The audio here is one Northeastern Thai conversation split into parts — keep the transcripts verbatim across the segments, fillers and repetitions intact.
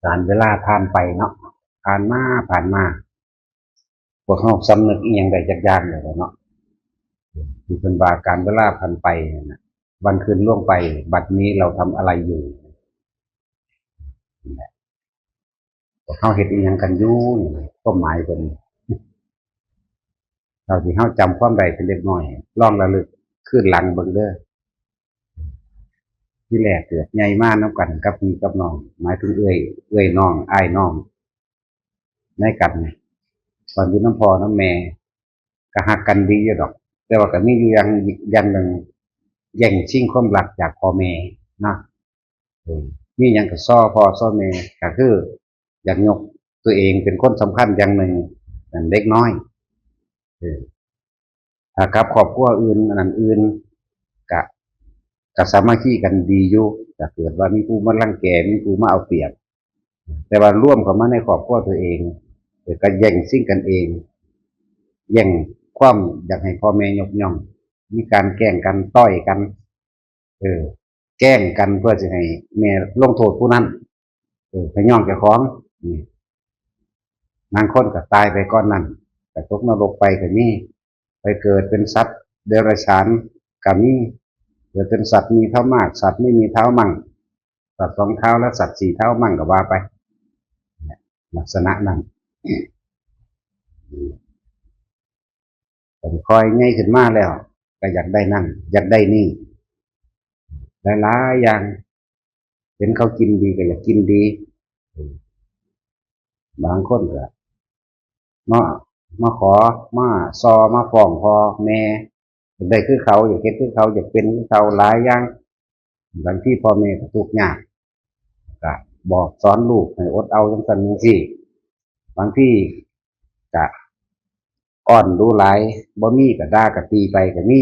กาลเวลาผ่านไปเนาะ ผ่านมา ผ่านมา พวกเฮาสำนึกอีหยังได้จักอย่างแล้วเนาะ ที่เพิ่นว่าการเวลาผ่านไปนั่นน่ะ วันคืนล่วงไป บัดนี้เราทำอะไรอยู่ พวกเฮาเฮ็ดอีหยังกันอยู่นี่ ความหมายเพิ่น เท่าที่เฮาจำความได้เป็นเด็กน้อย ลองระลึกคืนหลังเบิ่งเด้อ ที่แรกเกิดใหญ่มานำกันกับพี่กับน้อง หมายถึงเอื้อย เอื้อยน้อง อ้ายน้อง ในกัน ตอนอยู่นำพ่อนำแม่ ก็ฮักกันดีอยู่ดอก แต่ว่าก็มีอยู่อย่าง อย่างหนึ่ง แย่งชิงความรักจากพ่อแม่เนาะ เออ มีหยังก็ซ้อพ่อซ้อแม่ ก็คืออยากยกตัวเองเป็นคนสำคัญอย่างหนึ่ง นั่นเด็กน้อย เออ ถ้ากับครอบครัวอื่น อันนั้นอื่น ก็ ก็สามัคคีกันดีอยู่ ถ้าเกิดว่ามีผู้มารังแก มีผู้มาเอาเปรียบ แต่ว่ารวมเข้ามาในครอบครัวตัวเอง เออ ก็แย่งชิงกันเอง แย่งความอยากให้พ่อแม่ยกย่อง มีการแกล้งกัน ต่อยกัน เออ แกล้งกันเพื่อสิให้แม่ลงโทษผู้นั้น เออ ไปย่องเจ้าของ นี่ บางคนก็ตายไปก่อนนั้น ก็ตกนรกไปก็มี ไปเกิดเป็นสัตว์เดรัจฉานก็มี เกิดเป็นสัตว์มีเท้ามาก สัตว์ไม่มีเท้ามั่ง สัตว์สองเท้าและสัตว์สี่เท้ามั่งก็ว่าไป ลักษณะนั้น ก็ค่อยใหญ่ขึ้นมาแล้ว ก็อยากได้นั่น อยากได้นี่ หลายๆอย่าง เห็นเขากินดีก็อยากกินดี บางคนก็มา มาขอ มาซอ มาฟ้องพ่อแม่ อยากได้คือเขา อยากเฮ็ดคือเขา อยากเป็นคือเขา หลายอย่าง บางทีพ่อแม่ก็ทุกข์ยาก ก็บอกสอนลูกให้อดเอาจังซั่นจังซี้ บางทีก็อ้อนดูหลาย บ่มีก็ด่าก็ตีไปก็มี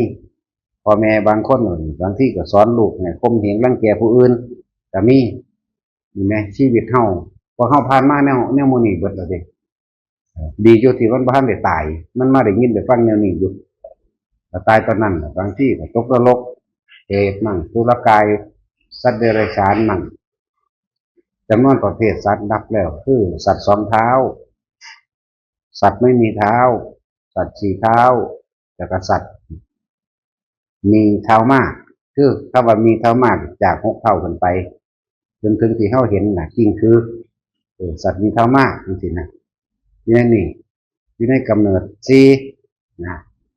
พ่อแม่บางคนนี่ บางทีก็สอนลูกให้ข่มเหงรังแกผู้อื่นก็มี นี่แหม ชีวิตเฮา พวกเฮาผ่านมาแนว แนวหมู่นี้เบิดแล้วเด้ ดีอยู่ที่มันบ่ทันได้ตาย มันมาได้ยินได้ฟังแนวนี้อยู่ ถ้าตายตอนนั้นน่ะ บางทีก็ตกนรก เปรตมั่ง อสุรกาย สัตว์เดรัจฉานมั่ง จำนวนประเภทสัตว์นับแล้ว คือสัตว์สองเท้า สัตว์ไม่มีเท้า สัตว์สี่เท้า แล้วก็สัตว์ มีเท้ามาก คือคำว่ามีเท้ามากจากหกเท้าขึ้นไป จนถึงที่เฮาเห็นน่ะ จริงคือ เออ สัตว์มีเท้ามากจังซี้นะ อยู่ในนี่ อยู่ในกำเนิดสี่นะ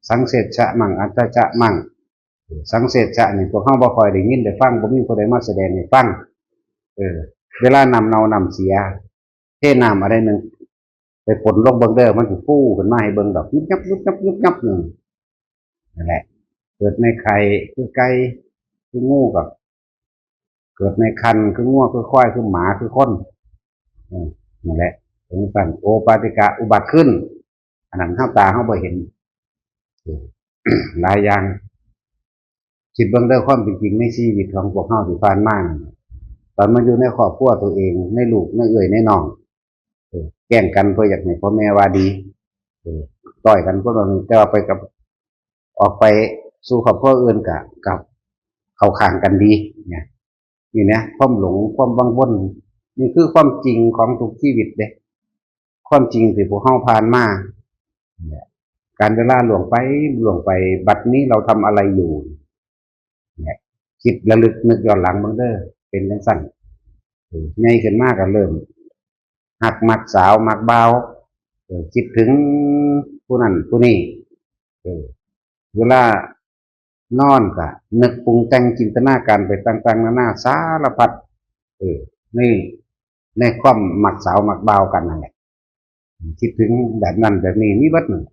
สังเสชะมั่ง อัฏฐชะมั่ง เออ สังเสชะนี่พวกเฮาบ่ค่อยได้ยินได้ฟัง บ่มีผู้ใดมาแสดงให้ฟัง เออ เวลาน้ำเน่าน้ำเสีย เทน้ำอะไรหนึ่ง ไปฝนลงเบิ่งเด้อ มันสิฟูขึ้นมาให้เบิ่งดอก ยุบยับ ยุบยับ ยุบยับหนึ่ง นั่นแหละ เกิดในไข่คือไก่ คืองูกับ เกิดในครรภ์คืองัว คือควาย คือหมา คือคน เออ นั่นแหละ ถึงกัน โอปาติกะอุบัติขึ้น อันนั้นเฮาตาเฮาบ่เห็น เออ หลายอย่าง คิดเบิ่งเด้อ ความเป็นจริงในชีวิตของพวกเฮาที่ผ่านมานั่น ตอนมาอยู่ในครอบครัวตัวเอง ในลูก ในเอื้อย ในน้อง เออ แกล้งกันเพื่ออยากให้พ่อแม่ว่าดี เออ ต่อยกันเพื่อว่า แต่ว่าไปกับ ออกไปสู่ครอบครัวอื่นกะ กับเข้าข้างกันดีเนี่ย นี่นะ ความหลง ความวังวน นี่คือความจริงของทุกชีวิตเด้ ความจริงที่พวกเฮาผ่านมาเนี่ย การเวลาล่วงไป ล่วงไป บัดนี้เราทำอะไรอยู่ เนี่ย คิดระลึกนึกย้อนหลังเบิ่งเด้อ เป็นจังซั่น เออ ใหญ่ขึ้นมาก็เริ่มฮักมักสาวมักบ่าว เออ คิดถึงผู้นั้นผู้นี้ เออ เวลานอนก็นึกปรุงแต่งจินตนาการไปต่างๆนานาสารพัด เออ ใน ในความมักสาวมักบ่าวกันนั่นแหละ คิดถึงแบบนั้นแบบนี้มีเบิดนั่น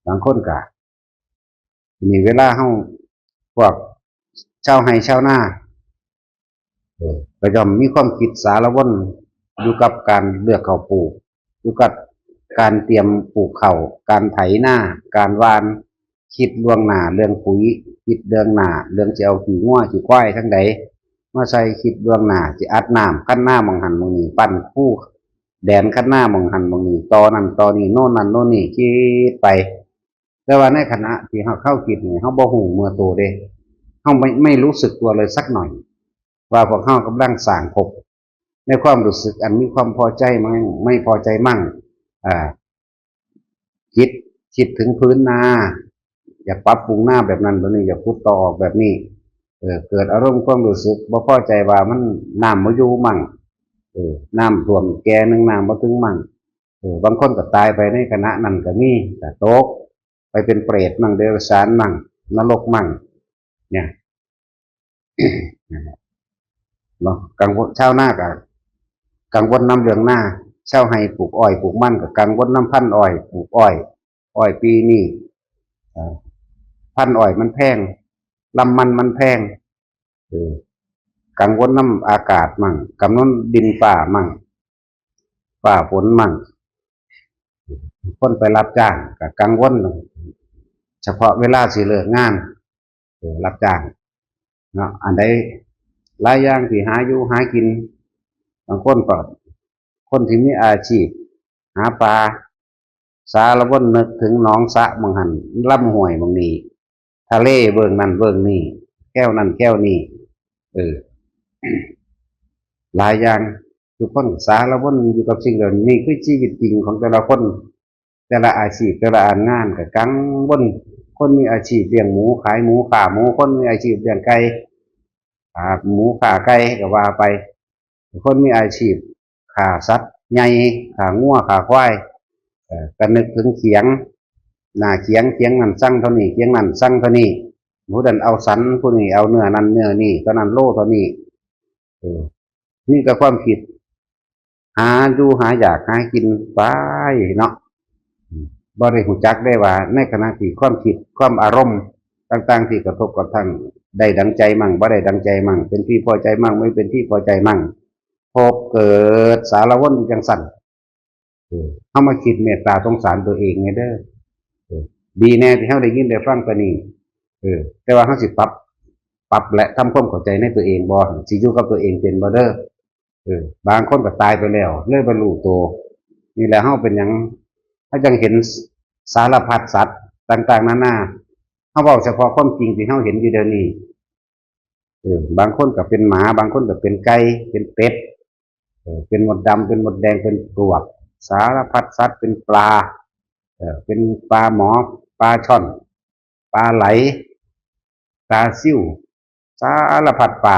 บางคนก็ นี่เวลาเฮา พวกชาวไร่ชาวนา เออ ก็ย่อมมีความคิดสารวนอยู่กับการเลือกข้าวปลูก อยู่กับการเตรียมปลูกข้าว การไถนา การหว่าน คิดล่วงหน้าเรื่องปุ๋ย คิดเรื่องหน้า เรื่องสิเอาขี้งัวขี้ควายทางใดมาใส่ คิดล่วงหน้า สิอัดน้ำคันนาหม่องหั่นหม่องนี่ ปั้นคูแดนคันนาหม่องหั่นหม่องนี่ ต่อนั่นต่อนี่ โน่นนั่นโน่นนี่ คิดไป แต่ว่าในขณะที่เฮา เฮาคิดนี่ เฮาบ่ฮู้เมื่อโตเด้ เฮาไม่ ไม่รู้สึกตัวเลยสักหน่อย ว่าพวกเฮากำลังสร้างภพ ในความรู้สึกอันมีความพอใจมั่งไม่พอใจมั่ง อ่า คิด คิดถึงพื้นนา อยากปรับปรุงนาแบบนั้นแบบนี้ อยากขุดต่อออกแบบนี้ เออ เกิดอารมณ์ความรู้สึกบ่พอใจว่ามันน้ำบ่อยู่มั่ง เออ น้ำท่วมแก่หนึ่งน้ำบ่ถึงมั่ง เออ บางคนก็ตายไปในขณะนั้นก็มี ก็ตกไปเป็นเปรตมั่ง เดรัจฉานมั่ง นรกมั่ง เนี่ย เนาะ กังวล ชาวนาก็กังวลนำเรื่องนา ชาวไร่ปลูกอ้อยปลูกมันก็กังวลนำพันธุ์อ้อย ปลูกอ้อย อ้อยปีนี้ เอ่อ พันธุ์อ้อยมันแพง ลำมันมันแพง เออ กังวลนำอากาศมั่ง กังวลดินฟ้ามั่ง ฟ้าฝนมั่ง คนไปรับจ้างก็กังวล เฉพาะเวลาสิเลิกงาน เออ รับจ้าง เนาะ อันใดหลายอย่างที่หาอยู่หากิน บางคนก็ คนที่มีอาชีพ หาปลา สารวนนึกถึงหนองสระหม่องหั่น ลำห้วยหม่องนี้ ทะเลเบิ่งนั่นเบิ่งนี่ แก้วนั่นแก้วนี่ เออ หลายอย่าง ทุกคนสารวนอยู่กับสิ่งเหล่านี้ นี่คือชีวิตจริงของแต่ละคน แต่ละอาชีพ แต่ละอันงานก็กังวล คนมีอาชีพเลี้ยงหมู ขายหมู ค้าหมู คนมีอาชีพเลี้ยงไก่ อ่า หมู ค้าไก่ก็ว่าไป คนมีอาชีพค้าสัตว์ใหญ่ ค้างัว ค้าควาย เอ่อ ก็นึกถึงเขียง หน้าเขียง เขียงนั่นสั่งเท่านี้ เขียงนั่นสั่งเท่านี้ ผู้นั้นเอาสัน ผู้นี้เอาเนื้อนั่นเนื้อนี่ เท่านั้นโลเท่านี้ เออ นี่ก็ความคิด หาอยู่หาอยากหากินไปเนาะ บ่ได้รู้จักได้ว่าในขณะที่ความคิด ความอารมณ์ต่างๆที่กระทบกระทั่ง ได้ดังใจมั่ง บ่ได้ดังใจมั่ง เป็นที่พอใจมั่ง ไม่เป็นที่พอใจมั่ง พบเกิดสารวนอยู่จังซั่น เออ เฮามาคิดเมตตาสงสารตัวเองแหน่เด้อ เออ ดีแน่ที่เฮาได้ยินได้ฟังปานนี้ เออ แต่ว่าเฮาสิปรับ ปรับและทำความเข้าใจในตัวเองบ่ สิอยู่กับตัวเองเป็นบ่เด้อ เออ บางคนก็ตายไปแล้ว เลยบ่รู้ตัว นี่แหละเฮาเป็นหยัง เฮาจังเห็นสารพัดสัตว์ต่างๆนานา เฮาเว้าเฉพาะความจริงที่เฮาเห็นอยู่เดี๋ยวนี้ เออ บางคนก็เป็นหมา บางคนก็เป็นไก่ เป็นเป็ด เออ เป็นมดดำ เป็นมดแดง เป็นปลวก สารพัดสัตว์ เป็นปลา เออ เป็นปลาหมอ ปลาช่อน ปลาไหล ปลาซิว สารพัดปลา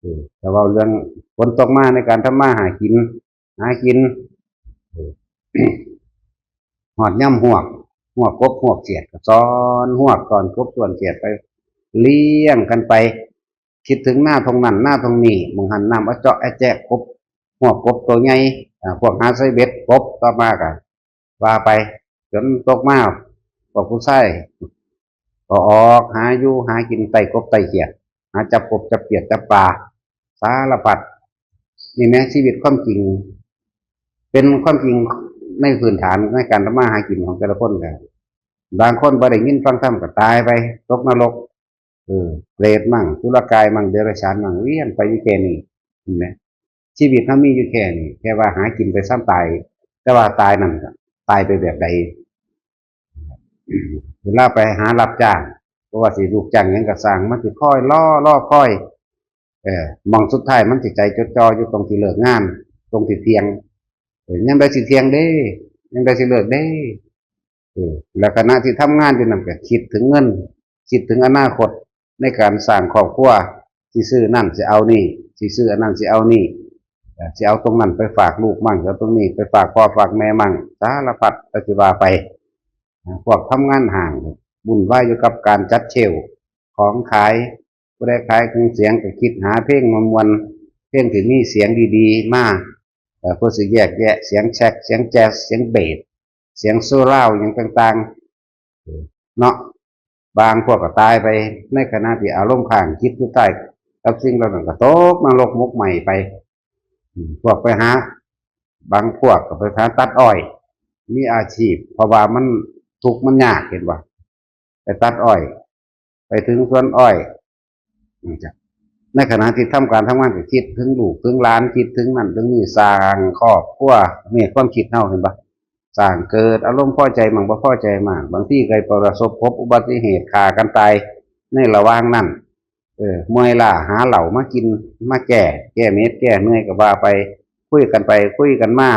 เออ แต่ว่าเรื่องฝนตกมาในการทำมาหากิน หากิน เออ ฮอดยามฮวก ฮวกกบฮวกเขียดก็ซ่อนฮวกซ่อนกบซ่อนเขียดไป เลี้ยงกันไป คิดถึงนาตรงนั้นนาตรงนี้ หม่องหั่นน้ำอะเจาะอะแจะกบ ฮวกกบตัวใหญ่ อ่า พวกหาใส่เบ็ดกบต่อมาก็ว่าไป จนตกมา พวกผู้ชายก็ออกหาอยู่หากินไต่กบไต่เขียด หาจับกบจับเขียดจับปลา สารพัด นี่แหมชีวิตความจริง เป็นความจริงในพื้นฐานในการทำมาหากินของแต่ละคนกัน บางคนบ่ได้ยินฟังธรรมก็ตายไป ตกนรก เออ เปรตมั่ง สุรกายมั่ง เดรัจฉานมั่ง เวียนไปอยู่แค่นี้ เห็นไหม ชีวิตเฮามีอยู่แค่นี้ แค่ว่าหากินไปซ้ำตาย แต่ว่าตายนั่นก็ตายไปแบบใด เวลาไปหารับจ้าง บ่ว่าสิลูกจ้างหยังก็ซ่าง มันสิคอยรอ รอคอย เออ หม่องสุดท้ายมันสิใจจดจ่ออยู่ตรงที่เลิกงาน ตรงที่เที่ยง เออ ยามใดสิเที่ยงเด้ ยามใดสิเลิกเด้ เออ แล้วขณะที่ทำงานอยู่นั่นก็คิดถึงเงิน คิดถึงอนาคตในการสร้างครอบครัว สิซื้อนั่นสิเอานี่ สิซื้ออันนั้นสิเอานี่ เออ สิเอาตรงนั้นไปฝากลูกมั่ง สิเอาตรงนี้ไปฝากพ่อฝากแม่มั่ง สารพัดก็สิว่าไป นะ พวกทำงานห้างวุ่นวายอยู่กับการจัดเชลฟ์ ของขาย ผู้ใดขายเครื่องเสียงก็คิดหาเพลงม่วนๆ เพลงที่มีเสียงดีๆ มา เอ่อ เพื่อสิแยกแยะเสียงแซก เสียงแจ๊ส เสียงเบส เสียงเซอร์ราวด์หยังต่างๆ เนาะ บางพวกก็ตายไปในขณะที่อารมณ์ค้าง จิตสุดท้ายกับสิ่งเหล่านั้นก็ตกนรกหมกไหม้ไป อืม พวกไปหา บางพวกก็ไปหาตัดอ้อย มีอาชีพ เพราะว่ามันทุกข์มันยาก เห็นบ่ ไปตัดอ้อย ไปถึงสวนอ้อย อืม จ้ะ ในขณะที่ทำการทำงานก็คิดถึงลูกถึงหลาน คิดถึงนั่นถึงนี่ สร้างครอบครัว นี่ความคิดเฮา เห็นบ่ สร้าง เกิดอารมณ์พอใจมั่งบ่พอใจมั่ง บางทีก็ประสบพบอุบัติเหตุฆ่ากันตายในระหว่างนั้น เออ เมื่อยล้าหาเหล้ามากิน มาแก้ แก้เม็ดแก้เมื่อยก็ว่าไป คุยกันไปคุยกันมา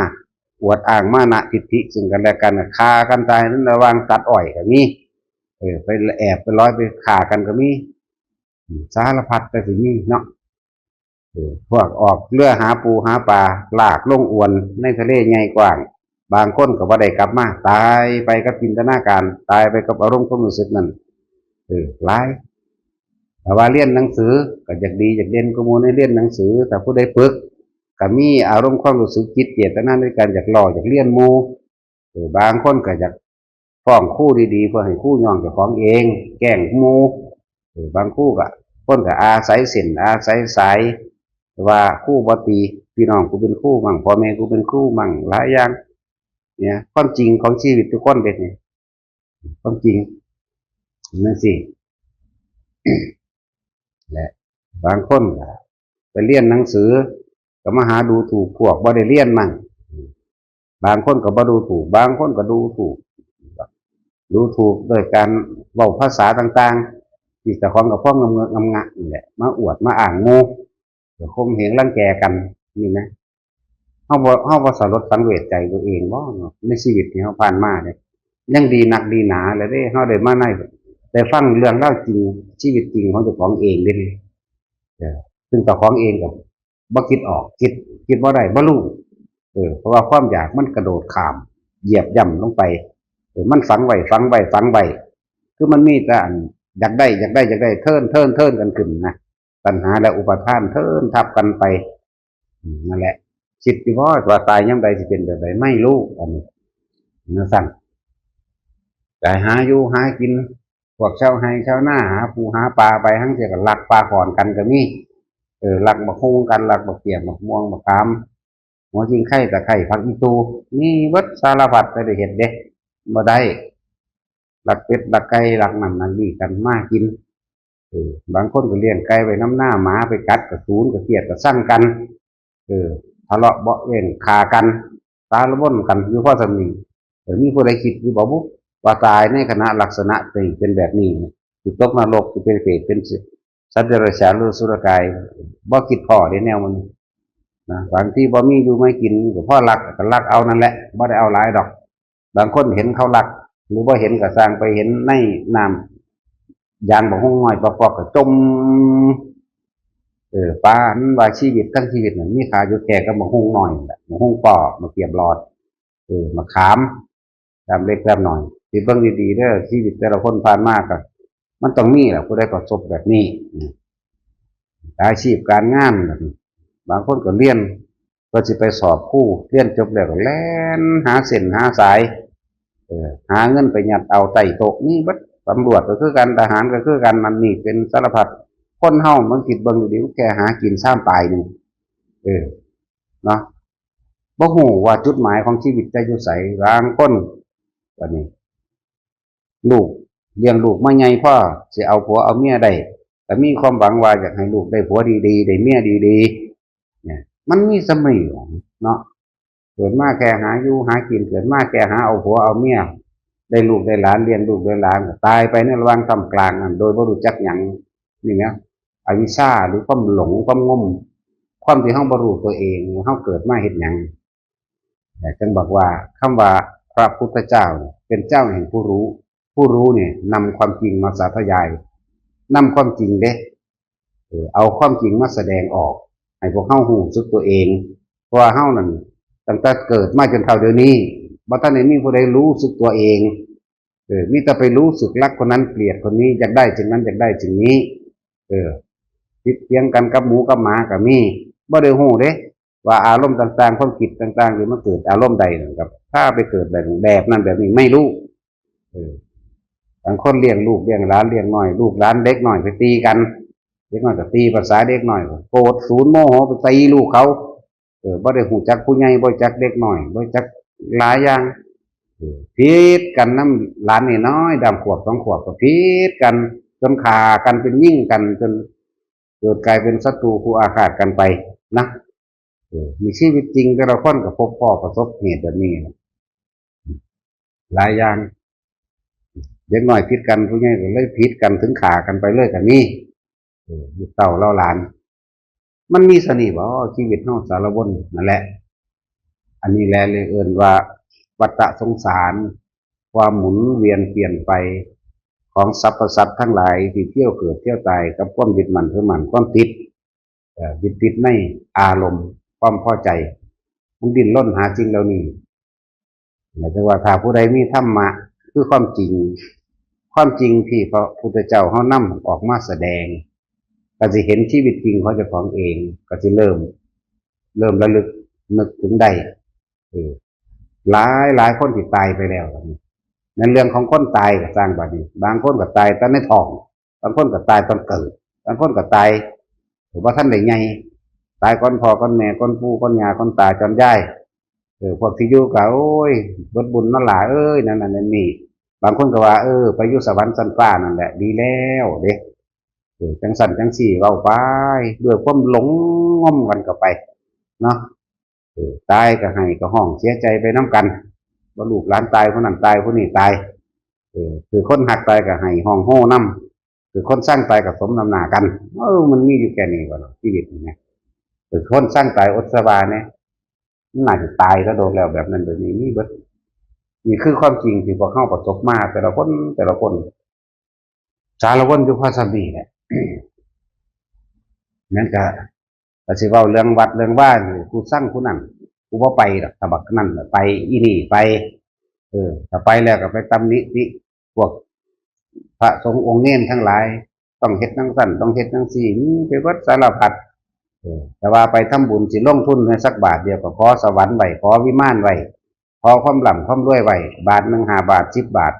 อวดอ้างมานะทิฐิซึ่งกันและกัน ฆ่ากันตายในระหว่างตัดอ้อยก็มี เออ ไปแอบไปลอยไปฆ่ากันก็มี อืม สารพัดแต่สิมีเนาะ เออ พวกออกเรือหาปูหาปลา ลากลงอวนในทะเลใหญ่กว้าง บางคนก็บ่ได้กลับมา ตายไปกับจินตนาการ ตายไปกับอารมณ์ความรู้สึกนั่น เออ หลาย แต่ว่าเรียนหนังสือก็อยากดีอยากเด่นกว่าหมู่ในเรียนหนังสือ ถ้าผู้ใดฝึก ก็มีอารมณ์ความรู้สึกจิตเจตนาในการอยากลอกอยากเรียนหมู่ เออ บางคนก็อยากฟ้องครูดีๆ เพื่อให้ครูย่องเจ้าของเอง แกล้งหมู่ เออ บางครูก็ คนก็อาศัยเส้นอาศัยสาย ว่าครูบ่ตี พี่น้องกูเป็นครูมั่ง พ่อแม่กูเป็นครูมั่ง หลายอย่าง เนี่ย ความจริงของชีวิตทุกคนเด้เนี่ย ความจริงนั่นสิ และบางคนก็ไปเรียนหนังสือ ก็มาหาดูถูกพวกบ่ได้เรียนมั่ง บางคนก็บ่ดูถูก บางคนก็ดูถูก ดูถูกโดยการเว้าภาษาต่างๆ ที่เจ้าของก็พองงำเงอะงำงะนี่แหละ มาอวดมาอ้างหมู่ เพื่อข่มเหงรังแกกัน นี่นะ เฮาบ่ เฮาบ่สลดสังเวชใจตัวเองบ่เนาะ ในชีวิตที่เฮาผ่านมาเนี่ย ยังดีนักดีหนาแล้วเด้ เฮาได้มาใน ได้ฟังเรื่องราวจริง ชีวิตจริงของเจ้าของเองเด้ เออ ซึ่งเจ้าของเองก็บ่คิดออก คิด คิดบ่ได้ บ่รู้ เออ เพราะว่าความอยากมันกระโดดข้าม เหยียบย่ำลงไป เออ มันฝังไว้ ฝังไว้ ฝังไว้ คือมันมีแต่อันอยากได้ อยากได้ อยากได้ เทิ่น เทิ่น เทิ่นกันขึ้นนะ ตัณหาและอุปาทานเทิ่นทับกันไป อืม นั่นแหละ คิดอยู่บ่ว่าตายยามใดสิเป็นแบบใด ไม่รู้ อันนี้ นั่นสั่น แต่หาอยู่หากิน พวกชาวไร่ชาวนา หาปูหาปลาไป หั้งเสียก็ลักปลาขอนกันก็มี เออ ลักบักฮุ่งกัน ลักบักเขียบ บักม่วง บักขาม หัวจิงไข่ ตะไคร้ ผักอีตู มีเบิดสารพัด แต่ได้เฮ็ดเด้ บ่ได้ ลักเป็ด ลักไก่ ลักนั่นลักนี่กันมากิน เออ บางคนก็เลี้ยงไก่ไว้นำนา หมาไปกัดก็สูน ก็เกลียดก็ซังกัน เออ ทะเลาะเบาะแว้ง ฆ่ากัน สารวนกัน อยู่พอส่ำนี้ เออ มีผู้ใดคิดอยู่บ่บุ ว่าตายในขณะลักษณะนี้เป็นแบบนี้ สิตกนรก สิเป็นเปรต เป็นสัตว์เดรัจฉาน หรือสุรกาย บ่คิดพ้อเด้แนวมันนะ บางทีบ่มีอยู่ไม่กิน ก็พอลัก ก็ลักเอานั่นแหละ บ่ได้เอาหลายดอก บางคนเห็นเขาลัก หรือบ่เห็นก็ซ่าง ไปเห็นในน้ำ ยางบักฮุ่งน้อยปอกๆ ก็จม เออ ปานว่าชีวิตทั้งชีวิตน่ะ มีค่าอยู่แค่กับบักฮุ่งน้อยนั่นแหละ บักฮุ่งปอ บักเขียบหลอด เออ บักขาม แต้มเล็กแต้มน้อย สิเบิ่งดีๆ เด้อ ชีวิตแต่ละคนผ่านมาก็ มันต้องมีแหละ ผู้ใดประสบแบบนี้ อืม อาชีพการงาน บางคนก็เรียน ก็สิไปสอบครู เรียนจบแล้วก็แล่นหาเส้นหาสาย เออ หาเงินไปยัดเอาใต้โต๊ะ มีเบิด ตำรวจก็คือกัน ทหารก็คือกัน นั่นนี่เป็นสารพัด คนเฮามันคิดเบิ่งดีๆ แค่หากินซ้ำตายหนึ่ง เออ เนาะ บ่ฮู้ว่าจุดหมายของชีวิตจะอยู่ไส บางคน บัดนี้ ลูก เลี้ยงลูกมาใหญ่พอสิเอาผัวเอาเมียได้ ก็มีความหวังว่าอยากให้ลูกได้ผัวดีๆ ได้เมียดีๆ เนี่ย มันมีส่ำนี้เนาะ เกิดมาแค่หาอยู่หากิน เกิดมาแค่หาเอาผัวเอาเมีย ได้ลูกได้หลาน เลี้ยงลูกเลี้ยงหลาน ก็ตายไปในระหว่างท่ามกลางนั้น โดยบ่รู้จักหยัง นี่นะ อวิชชา หรือความหลง ความงม ความที่เฮาบ่รู้ตัวเอง เฮาเกิดมาเฮ็ดหยัง แต่จั่งบอกว่าคำว่าพระพุทธเจ้าเนี่ยเป็นเจ้าแห่งผู้รู้ ผู้รู้เนี่ยนำความจริงมาสาธยาย นำความจริงเด้ เออ เอาความจริงมาแสดงออก ให้พวกเฮารู้สึกตัวเอง เพราะว่าเฮานั่นตั้งแต่เกิดมาจนเฒ่าเดี๋ยวนี้ บ่ทันได้มีผู้ใดรู้สึกตัวเอง เออ มีแต่ไปรู้สึกรักคนนั้นเกลียดคนนี้ อยากได้สิ่งนั้นอยากได้สิ่งนี้ เออ ผิดเถียงกันกับหมูกับหมาก็มี บ่ได้รู้เด้ ว่าอารมณ์ต่างๆ ความคิดต่างๆ ที่มันเกิดอารมณ์ใดนั่นครับ ถ้าไปเกิดแบบ แบบนั้นแบบนี้ไม่รู้ เออ บางคนเลี้ยงลูกเลี้ยงหลานเลี้ยงน้อย ลูกหลานเด็กน้อยไปตีกัน เด็กน้อยก็ตีภาษาเด็กน้อย โกรธสูนโมโหไปตีลูกเขา เออ บ่ได้รู้จักผู้ใหญ่ บ่รู้จักเด็กน้อย บ่รู้จักหลายอย่าง เออ ผิดกันนำหลานน้อยๆ ดำขวบสองขวบก็ผิดกัน จนฆ่ากัน เป็นยิงกัน จนเกิดกลายเป็นศัตรูคู่อาฆาตกันไปนะ เออ มีชีวิตจริงแต่ละคนก็พบพ้อประสบเหตุแบบนี้ หลายอย่าง เด็กน้อยผิดกัน ผู้ใหญ่ก็เลยผิดกัน ถึงฆ่ากันไปเลยก็มี เออลูกเต้าเล่าหลาน มันมีเสน่ห์บ่ชีวิตเฮาสารวนนั่นแหละ อันนี้แหละเลยเอิ้นว่าวัฏสงสาร ความหมุนเวียนเปลี่ยนไปของสรรพสัตว์ทั้งหลายที่เที่ยวเกิดเที่ยวตายกับความยึดมั่นถือมั่นความติด เอ่อยึดติดในอารมณ์ความพอใจ มันดิ้นรนหาสิ่งเหล่านี้ หมายถึงว่าถ้าผู้ใดมีธรรมะคือความจริง ความจริงที่พระพุทธเจ้าเฮานำออกมาแสดง ก็สิเห็นชีวิตจริงของเจ้าของเอง ก็สิเริ่ม เริ่มระลึกนึกถึงได้ เออ หลายหลายคนที่ตายไปแล้ว นั่นเรื่องของคนตายก็สร้างบัดนี้ บางคนก็ตายตอนในท้อง บางคนก็ตายตอนเกิด บางคนก็ตาย ถือว่าท่านได้ใหญ่ ตายก่อนพ่อก่อนแม่ก่อนปู่ก่อนย่าก่อนตาก่อนยาย เออ พวกที่อยู่ก็ โอ้ย เบิดบุญเนาะหล่าเอ้ย นั่นนั่นนั่นนี่ บางคนก็ว่า เออ ไปอยู่สวรรค์ชั้นฟ้านั่นแหละ ดีแล้วเด้ เออ จังซั่นจังซี่ เว้าไป ด้วยความหลงงมกันเข้าไป เนาะ เออ ตายก็ไห้ก็ฮ้องเสียใจไปนำกัน ว่าลูกหลานตาย ผู้นั้นตาย ผู้นี้ตาย เออ คือคนฮักตายก็ไห้ฮ้องโฮนำ คือคนซังตายก็สมน้ำหน้ากัน เออ มันมีอยู่แค่นี้บ่เนาะ ชีวิตนี่นะ คือคนซังตายอดสบายเนี่ย มันน่าจะตายซะโดนแล้วแบบนั้นแบบนี้ มีเบิด นี่คือความจริงที่พวกเฮาประสบมา แต่ละคน แต่ละคน สารวนอยู่พอส่ำนี้แหละ นั่นก็ ก็สิเว้าเรื่องวัดเรื่องวานี่ กูซังผู้นั้น กูบ่ไปดอก ถ้าบักนั่นน่ะไป อีนี่ไป เออ ถ้าไปแล้วก็ไปตำหนิติ พวกพระสงฆ์องค์เณรทั้งหลาย ต้องเฮ็ดจั่งซั้น ต้องเฮ็ดจั่งซี้ มีไปเบิดสารพัด เออ แต่ว่าไปทำบุญสิลงทุนแม่นสักบาทเดียวก็ขอสวรรค์ไว้ ขอวิมานไว้ ขอความร่ำความรวยไว้ บาทหนึ่งห้าบาท สิบบาท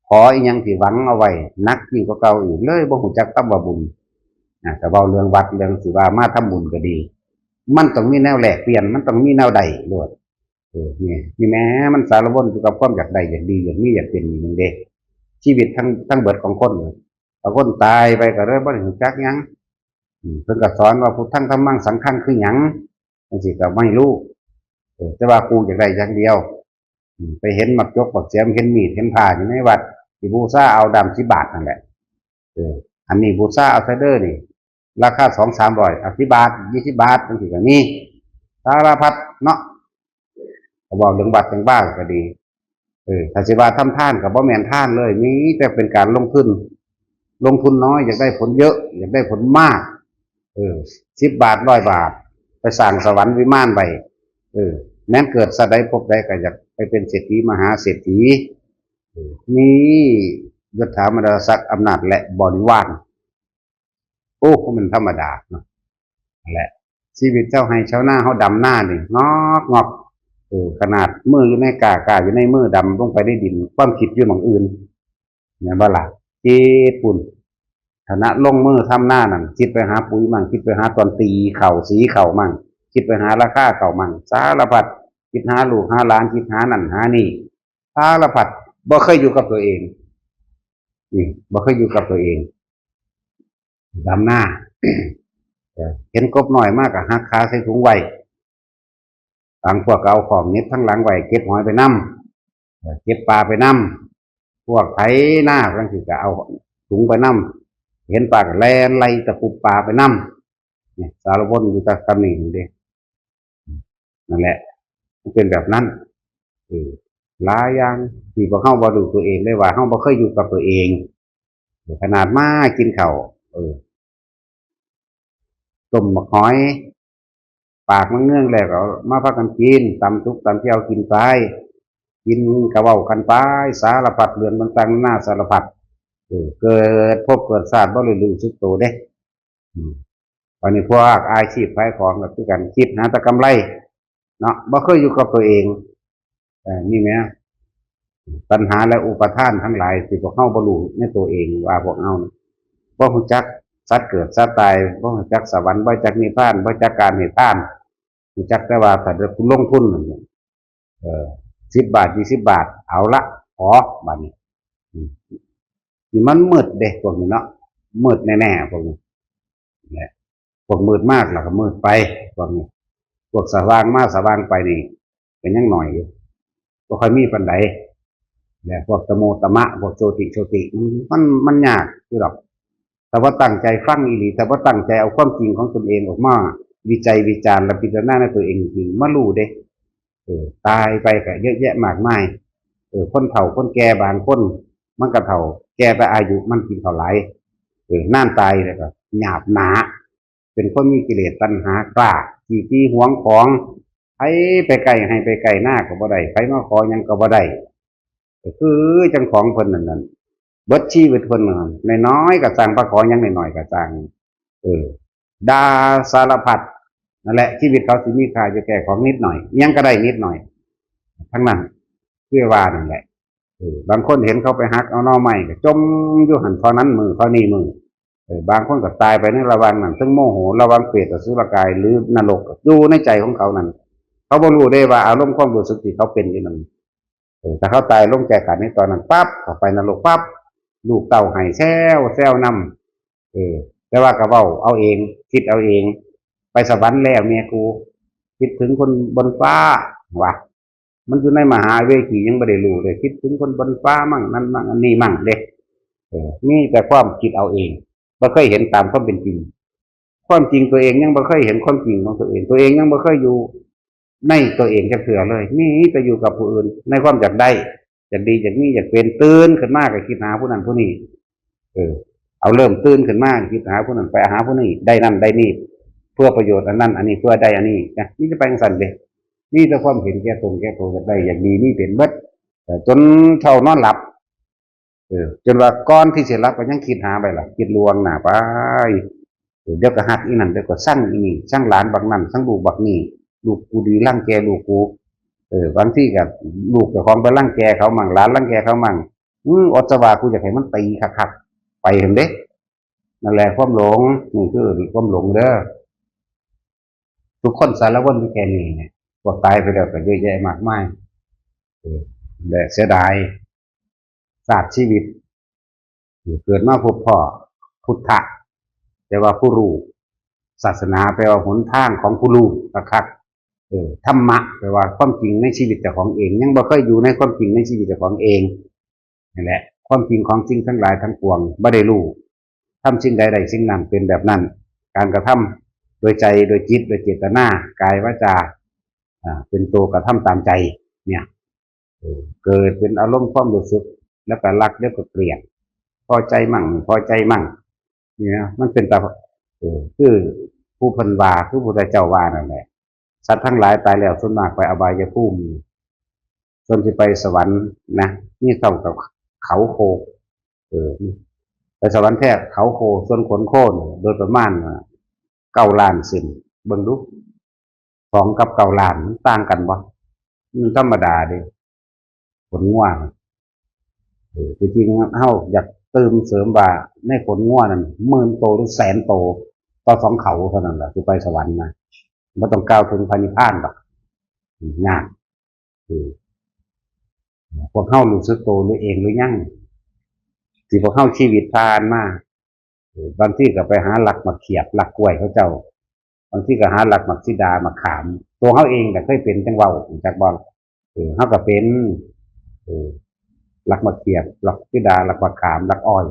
ขออีหยังที่หวังเอาไว้ หนักยิ่งกว่าเก่าอีก เลยบ่ฮู้จักคำว่าบุญ นะ แต่เว้าเรื่องวัดเรื่องสิว่ามาทำบุญก็ดี มันต้องมีแนวแลกเปลี่ยน มันต้องมีแนวได้โลด เออ นี่ นี่แหม มันสารวนอยู่กับความอยากได้ อยากดี อยากมี อยากเป็นนี่หนึ่งเด้ ชีวิตทั้ง ทั้งเบิดของคน บางคนตายไปก็เลยบ่ได้รู้จักหยัง อืม เพิ่นก็สอนว่าพุทธังธัมมังสังฆังคือหยัง จั่งซี้ก็ไม่รู้ เออ แต่ว่ากูอยากได้อย่างเดียว อืม ไปเห็นหมากจกหมากแสม เห็นมีด เห็นผ้าอยู่ในวัด สิบูชาเอาด้ามสิบบาทนั่นแหละ เออ อันนี้บูชาเอาซะเด้อนี่ ราคาสองสามร้อย อ่ะ สิบบาท ยี่สิบบาท จั่งซี้ก็มี สารพัดเนาะ ก็เว้าเรื่องวัดเรื่องวาก็ดี เออ ถ้าสิว่าทำทานก็บ่แม่นทานเลย มีแต่เป็นการลงทุน ลงทุนน้อย อยากได้ผลเยอะ อยากได้ผลมาก เออ สิบบาท ร้อยบาท ไปสร้างสวรรค์วิมานไว้ เออ แม้นเกิดชาติใดภพใดก็อยากไปเป็นเศรษฐีมหาเศรษฐี เออ มียศถาบรรดาศักดิ์อำนาจและบริวาร โอ้ มันธรรมดาเนาะ นั่นแหละ ชีวิตชาวไร่ชาวนาเฮาดำนานี่ งอกงอก เออ ขนาดมืออยู่ในกล้า กล้าอยู่ในมือ ดำลงไปในดิน ความคิดอยู่หม่องอื่น แม่นบ่ล่ะ คิดปุ้น ฐานะลงมือทำนานั่น คิดไปหาปุ๋ยมั่ง คิดไปหาตอนตีเข้าสีเข้ามั่ง คิดไปหาราคาเข้ามั่ง สารพัด คิดหาลูกหาหลาน คิดหานั่นหานี่ สารพัด บ่เคยอยู่กับตัวเอง นี่ บ่เคยอยู่กับตัวเอง ดำนา เออ เห็นกบน้อยมาก็หักขาใส่ถุงไว้ บางพวกก็เอาของเหน็บทั้งหลังไว้ เก็บหอยไปนำ เออ เก็บปลาไปนำ พวกไถนาจั่งซี้ก็เอาถุงไปนำ เห็นปลาก็แล่นไล่ตะคุบปลาไปนำ เนี่ย สารวนอยู่แต่กำนี้เด้ นั่นแหละ มันเป็นแบบนั้น เออ หลายอย่างที่พวกเฮาบ่รู้ตัวเองเลยว่าเฮาบ่เคยอยู่กับตัวเอง ขนาดมากินข้าว เออ ต้มบักหอย ปากมันเงืองแล้วก็มาพากันกิน ตำสุกตำแจ่วกินไป กินก็เว้ากันไป สารพัดเรื่องต่างๆนานาสารพัด เออ เกิดภพเกิดชาติบ่ได้รู้สึกตัวเด้ อืม วันนี้พวกอาชีพขายของก็คือกัน คิดหาแต่กำไร เนาะ บ่เคยอยู่กับตัวเอง เอ่อ นี่แหม ตัณหาและอุปาทานทั้งหลายที่พวกเฮาบ่รู้ในตัวเองว่าพวกเฮานี่ บ่รู้จักสัตว์เกิดสัตว์ตาย บ่รู้จักสวรรค์ บ่รู้จักนิพพาน บ่รู้จักการให้ทาน รู้จักแต่ว่าถ้าได้ลงทุนนั่น เออ สิบบาท ยี่สิบบาท เอาละ ขอ บาดนี้ อืม นี่มันมืดเด้ พวกนี้เนาะ มืดแน่ๆ พวกนี้ เนี่ย พวกมืดมากแล้วก็มืดไป พวกนี้ พวกสว่างมาสว่างไปนี่ เป็นยังหน่อยอยู่ บ่ค่อยมีปานใด และพวกตะโมตะมะ พวกโชติโชติ มัน มัน มันยากอยู่ดอก ถ้าบ่ตั้งใจฟังอีหลี ถ้าบ่ตั้งใจเอาความจริงของตนเองออกมาวิจัยวิจารณ์และพิจารณาในตัวเองจริงๆ มารู้เด้ เออ ตายไปก็เยอะแยะมากมาย เออ คนเฒ่าคนแก่บางคน มันก็เฒ่า แก่ไปอายุมันกินข้าวหลาย เออ นานตายแล้วก็หยาบหนา เป็นคนมีกิเลสตัณหากล้า ขี้ตีหวงของ ไผไปใกล้ไฮ่ไปใกล้นาก็บ่ได้ ไผมาขอหยังก็บ่ได้ ก็คือจั่งของเพิ่นนั่นนั่น เบิดชีวิตเพิ่นนั่น น้อยๆก็ซ่าง ไปขอหยังน้อยๆก็ซ่าง เออ ด่าสารพัด นั่นแหละ ชีวิตเขาสิมีค่าอยู่แค่ของนิดหน่อย อิหยังก็ได้นิดหน่อย ทั้งนั้น คือว่านั่นแหละ เออ บางคนเห็นเขาไปหักเอาหน่อไม้ก็จมอยู่หั่นเท่านั้นมื้อเท่านี้มื้อ เออ บางคนก็ตายไปในระหว่างนั้น ทั้งโมโห ระหว่างเปรตอสุรกายหรือนรก อยู่ในใจของเขานั่น เขาบ่รู้เด้ว่าอารมณ์ความรู้สึกที่เขาเป็นอยู่นั่น เออ ถ้าเขาตายลงแก่ขันในตอนนั้นปั๊บ เขาไปนรกปั๊บ ลูกเต้าไห้แซวแซวนำ เออ แต่ว่าก็เว้าเอาเอง คิดเอาเอง ไปสวรรค์แล้วเมียกู คิดถึงคนบนฟ้า ว่ะ มันอยู่ในมหาเวทียังบ่ได้รู้เลย คิดถึงคนบนฟ้ามั่งนั่นมั่งอันนี้มั่งเด้ เออ มีแต่ความคิดเอาเอง บ่เคยเห็นตามความเป็นจริง ความจริงตัวเองยังบ่เคยเห็นความจริงของตัวเอง ตัวเองยังบ่เคยอยู่ในตัวเองจักเทื่อเลย มีแต่อยู่กับผู้อื่น ในความอยากได้ อยากดี อยากมี อยากเป็น ตื่นขึ้นมาก็คิดหาผู้นั้นผู้นี้ เออ เอาเริ่มตื่นขึ้นมาคิดหาผู้นั้นไปหาผู้นี้ ได้นั่นได้นี่ เพื่อประโยชน์อันนั้นอันนี้ เพื่อได้อันนี้นะ นี่จะไปจั่งซั่นเด้ มีแต่ความเห็นแก่ตนแก่ตัว อยากได้ อยากดี มีเป็นเบิด เออ จนเฒ่านอนหลับ เออ จนว่าก่อนที่สิหลับก็ยังคิดหาไปล่ะ คิดล่วงหน้าไป เออ เดี๋ยวก็ฮักอีนั่น เดี๋ยวก็ซังอีนี่ ซังหลานบักนั่น ซังลูกบักนี่ ลูกกูดีรังแกลูกกู เออ บางทีก็ลูกเจ้าของไปรังแกเขามั่ง หลานรังแกเขามั่ง อือ อดจะว่ากูอยากให้มันตีคักๆ ไปหั่นเด้ นั่นแหละความหลง นี่คือความหลงเด้อ ทุกคนสารวนอยู่แค่นี้เนี่ย พวกตายไปแล้วก็เยอะแยะมากมาย เออ และเสียดาย ชาติชีวิต เกิดมาพบพ้อพุทธะ แปลว่าผู้รู้ ศาสนาแปลว่าหนทางของผู้รู้คักๆ เออ ธรรมะแปลว่าความจริงในชีวิตเจ้าของเอง ยังบ่เคยอยู่ในความจริงในชีวิตเจ้าของเอง นั่นแหละ ความจริงของสิ่งทั้งหลายทั้งปวงบ่ได้รู้ ทำสิ่งใดได้สิ่งนั้น เป็นแบบนั้น การกระทำโดยใจ โดยจิต โดยเจตนา กายวาจา อ่า เป็นตัวกระทำตามใจ เนี่ย เออ เกิดเป็นอารมณ์ความรู้สึก แล้วก็รัก แล้วก็เกลียด พอใจมั่ง ไม่พอใจมั่ง เนี่ย มันเป็นตา เออ คือผู้เพิ่นว่า คือพระพุทธเจ้าว่านั่นแหละ สัตว์ทั้งหลายตายแล้วส่วนมากไปอบายภูมิ ส่วนที่ไปสวรรค์นะ มีเท่ากับเขาโคก เออ ไปสวรรค์แท้เขาโค ส่วนขนโคเนี่ย โดยประมาณน่ะ เก้าล้านเซน เบิ่งดู สองกับเก้าล้าน มันต่างกันบ่ มันธรรมดาเด้ ขนงัว เออ จริงๆ เฮาอยากเติมเสริมว่าในขนงัวนั่น หมื่นโตหรือแสนโต ต่อสองเขาเท่านั้นแหละ สิไปสวรรค์นะ บ่ต้องกล่าวถึงพระนิพพานดอก ยาก เออ พวกเฮารู้สึกโตหรือเองหรือยัง ที่พวกเฮาชีวิตผ่านมา เออ บางทีก็ไปหาลักหมากเขียบ ลักกล้วยเขาเจ้า บางทีก็หาลักหมากสีดา หมากขาม ตัวเฮาเองก็เคยเป็นจั่งเว้า รู้จักบ่ เออ เฮาก็เป็น เออ ลักหมากเขียบ ลักสีดา ลักหมากขาม ลักอ้อย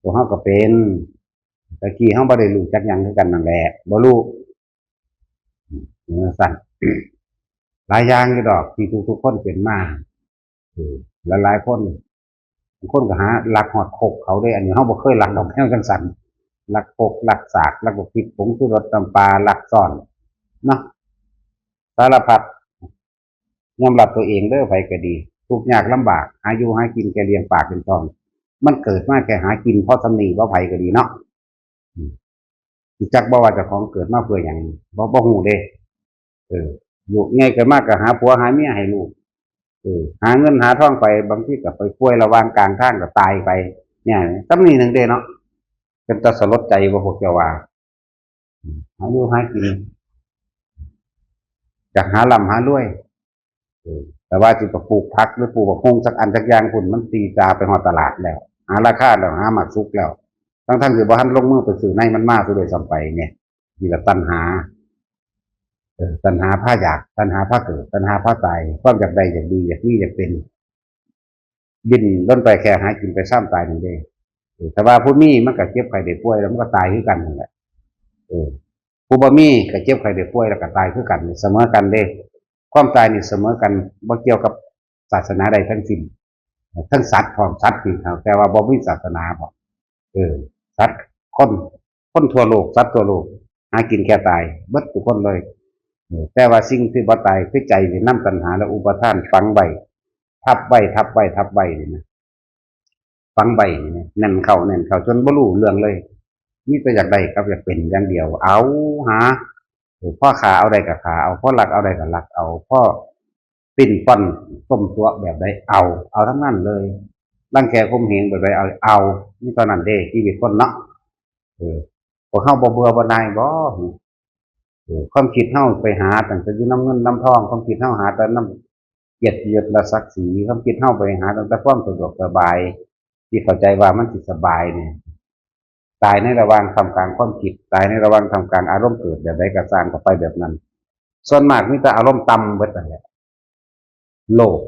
ตัวเฮาก็เป็น ตะกี้เฮาบ่ได้รู้จักหยังคือกันนั่นแหละ บ่รู้ เออ ซั่น หลายอย่างอยู่ดอกที่ทุกๆคนเป็นมา เออ หลายๆคน บางคนก็หาลักฮอดโคกเขาเด้ อันนี้เฮาบ่เคยลักดอกแนวจั่งซั้น ลักโคก ลักสาก ลักบักพริก ผงชูรส น้ำปลา ลักซ่อน เนาะ สารพัด ยอมรับตัวเองเด้อ ไผก็ดี ทุกข์ยากลำบาก หาอยู่หากินแค่เลี้ยงปากเลี้ยงท้อง มันเกิดมาแค่หากินพอส่ำนี้ บ่ ไผก็ดีเนาะ อืม รู้จักบ่ว่าเจ้าของเกิดมาเพื่อหยัง บ่ บ่ฮู้เด้ เออ ลูกใหญ่ขึ้นมาก็หาผัวหาเมียให้ลูก เออ หาเงินหาทองไป บางทีก็ไปป่วยระหว่างกลางทางก็ตายไป เนี่ย ส่ำนี้หนึ่งเด้เนาะ เป็นตาสลดใจบ่ พวกเจ้าว่า อืม หาอยู่หากิน อยากหาร่ำหารวย เออ แต่ว่าสิไปปลูกผักหรือปลูกบักฮุ่งสักอันสักอย่างพุ้น มันตีตราไปฮอดตลาดแล้ว หาราคาแล้ว หามาสุกแล้ว ทั้งๆที่บ่ทันลงมือไปซื้อในมันมาซะด้วยซ้ำไปเนี่ย นี่ละตัณหา เออ ตัณหาพาอยาก ตัณหาพาเกิด ตัณหาพาตาย ความอยากได้ อยากดี อยากมี อยากเป็น ดิ้นรนไปแค่หากินไปซ้ำตายนั่นเอง ออ แต่ว่าผู้มีมันก็เจ็บไข้ได้ป่วยแล้วมันก็ตายคือกันนั่นแหละ เออ ผู้บ่มีก็เจ็บไข้ได้ป่วยแล้วก็ตายคือกัน เสมอกันเด้ ความตายนี่เสมอกัน บ่เกี่ยวกับศาสนาใดทั้งสิ้น ทั้งสัตว์พร้อม สัตว์ปีนเขา แต่ว่าบ่มีศาสนาพร้อม เออ สัตว์ คน คนทั่วโลก สัตว์ทั่วโลก หากินแค่ตาย เบิดทุกคนเลย เออ แต่ว่าสิ่งที่บ่ตายคือใจนี่นำตัณหาและอุปาทานฝังไว้ ทับไว้ ทับไว้ ทับไว้นี่นะ ฝังไว้นี่นะ แน่นเข้า แน่นเข้า จนบ่รู้เรื่องเลย มีแต่อยากได้กับอยากเป็นอย่างเดียว เอา หา เออ พอฆ่าเอาได้ก็ฆ่าเอา พอลักเอาได้ก็ลักเอา พอปิ้นป้อนต้มตั๋วแบบใดเอา เอาทั้งนั้นเลย รังแกข่มเหงแบบใดเอา เอา มีเท่านั้นเด้ ชีวิตคนเนาะ เออ พวกเฮาบ่เบื่อบ่หน่ายบ่ เออ ความคิดเฮาไปหาตั้งแต่อยู่นำเงินนำทอง ความคิดเฮาหาแต่นำเกียรติยศและศักดิ์ศรี ความคิดเฮาไปหาตั้งแต่ความสะดวกสบาย ที่เข้าใจว่ามันสิสบายเนี่ย ตายในระหว่างท่ามกลางความคิด ตายในระหว่างท่ามกลางอารมณ์เกิดแบบใดก็สร้างเข้าไปแบบนั้น ส่วนมากมีแต่อารมณ์ต่ำเบิดนั่นแหละ โลภ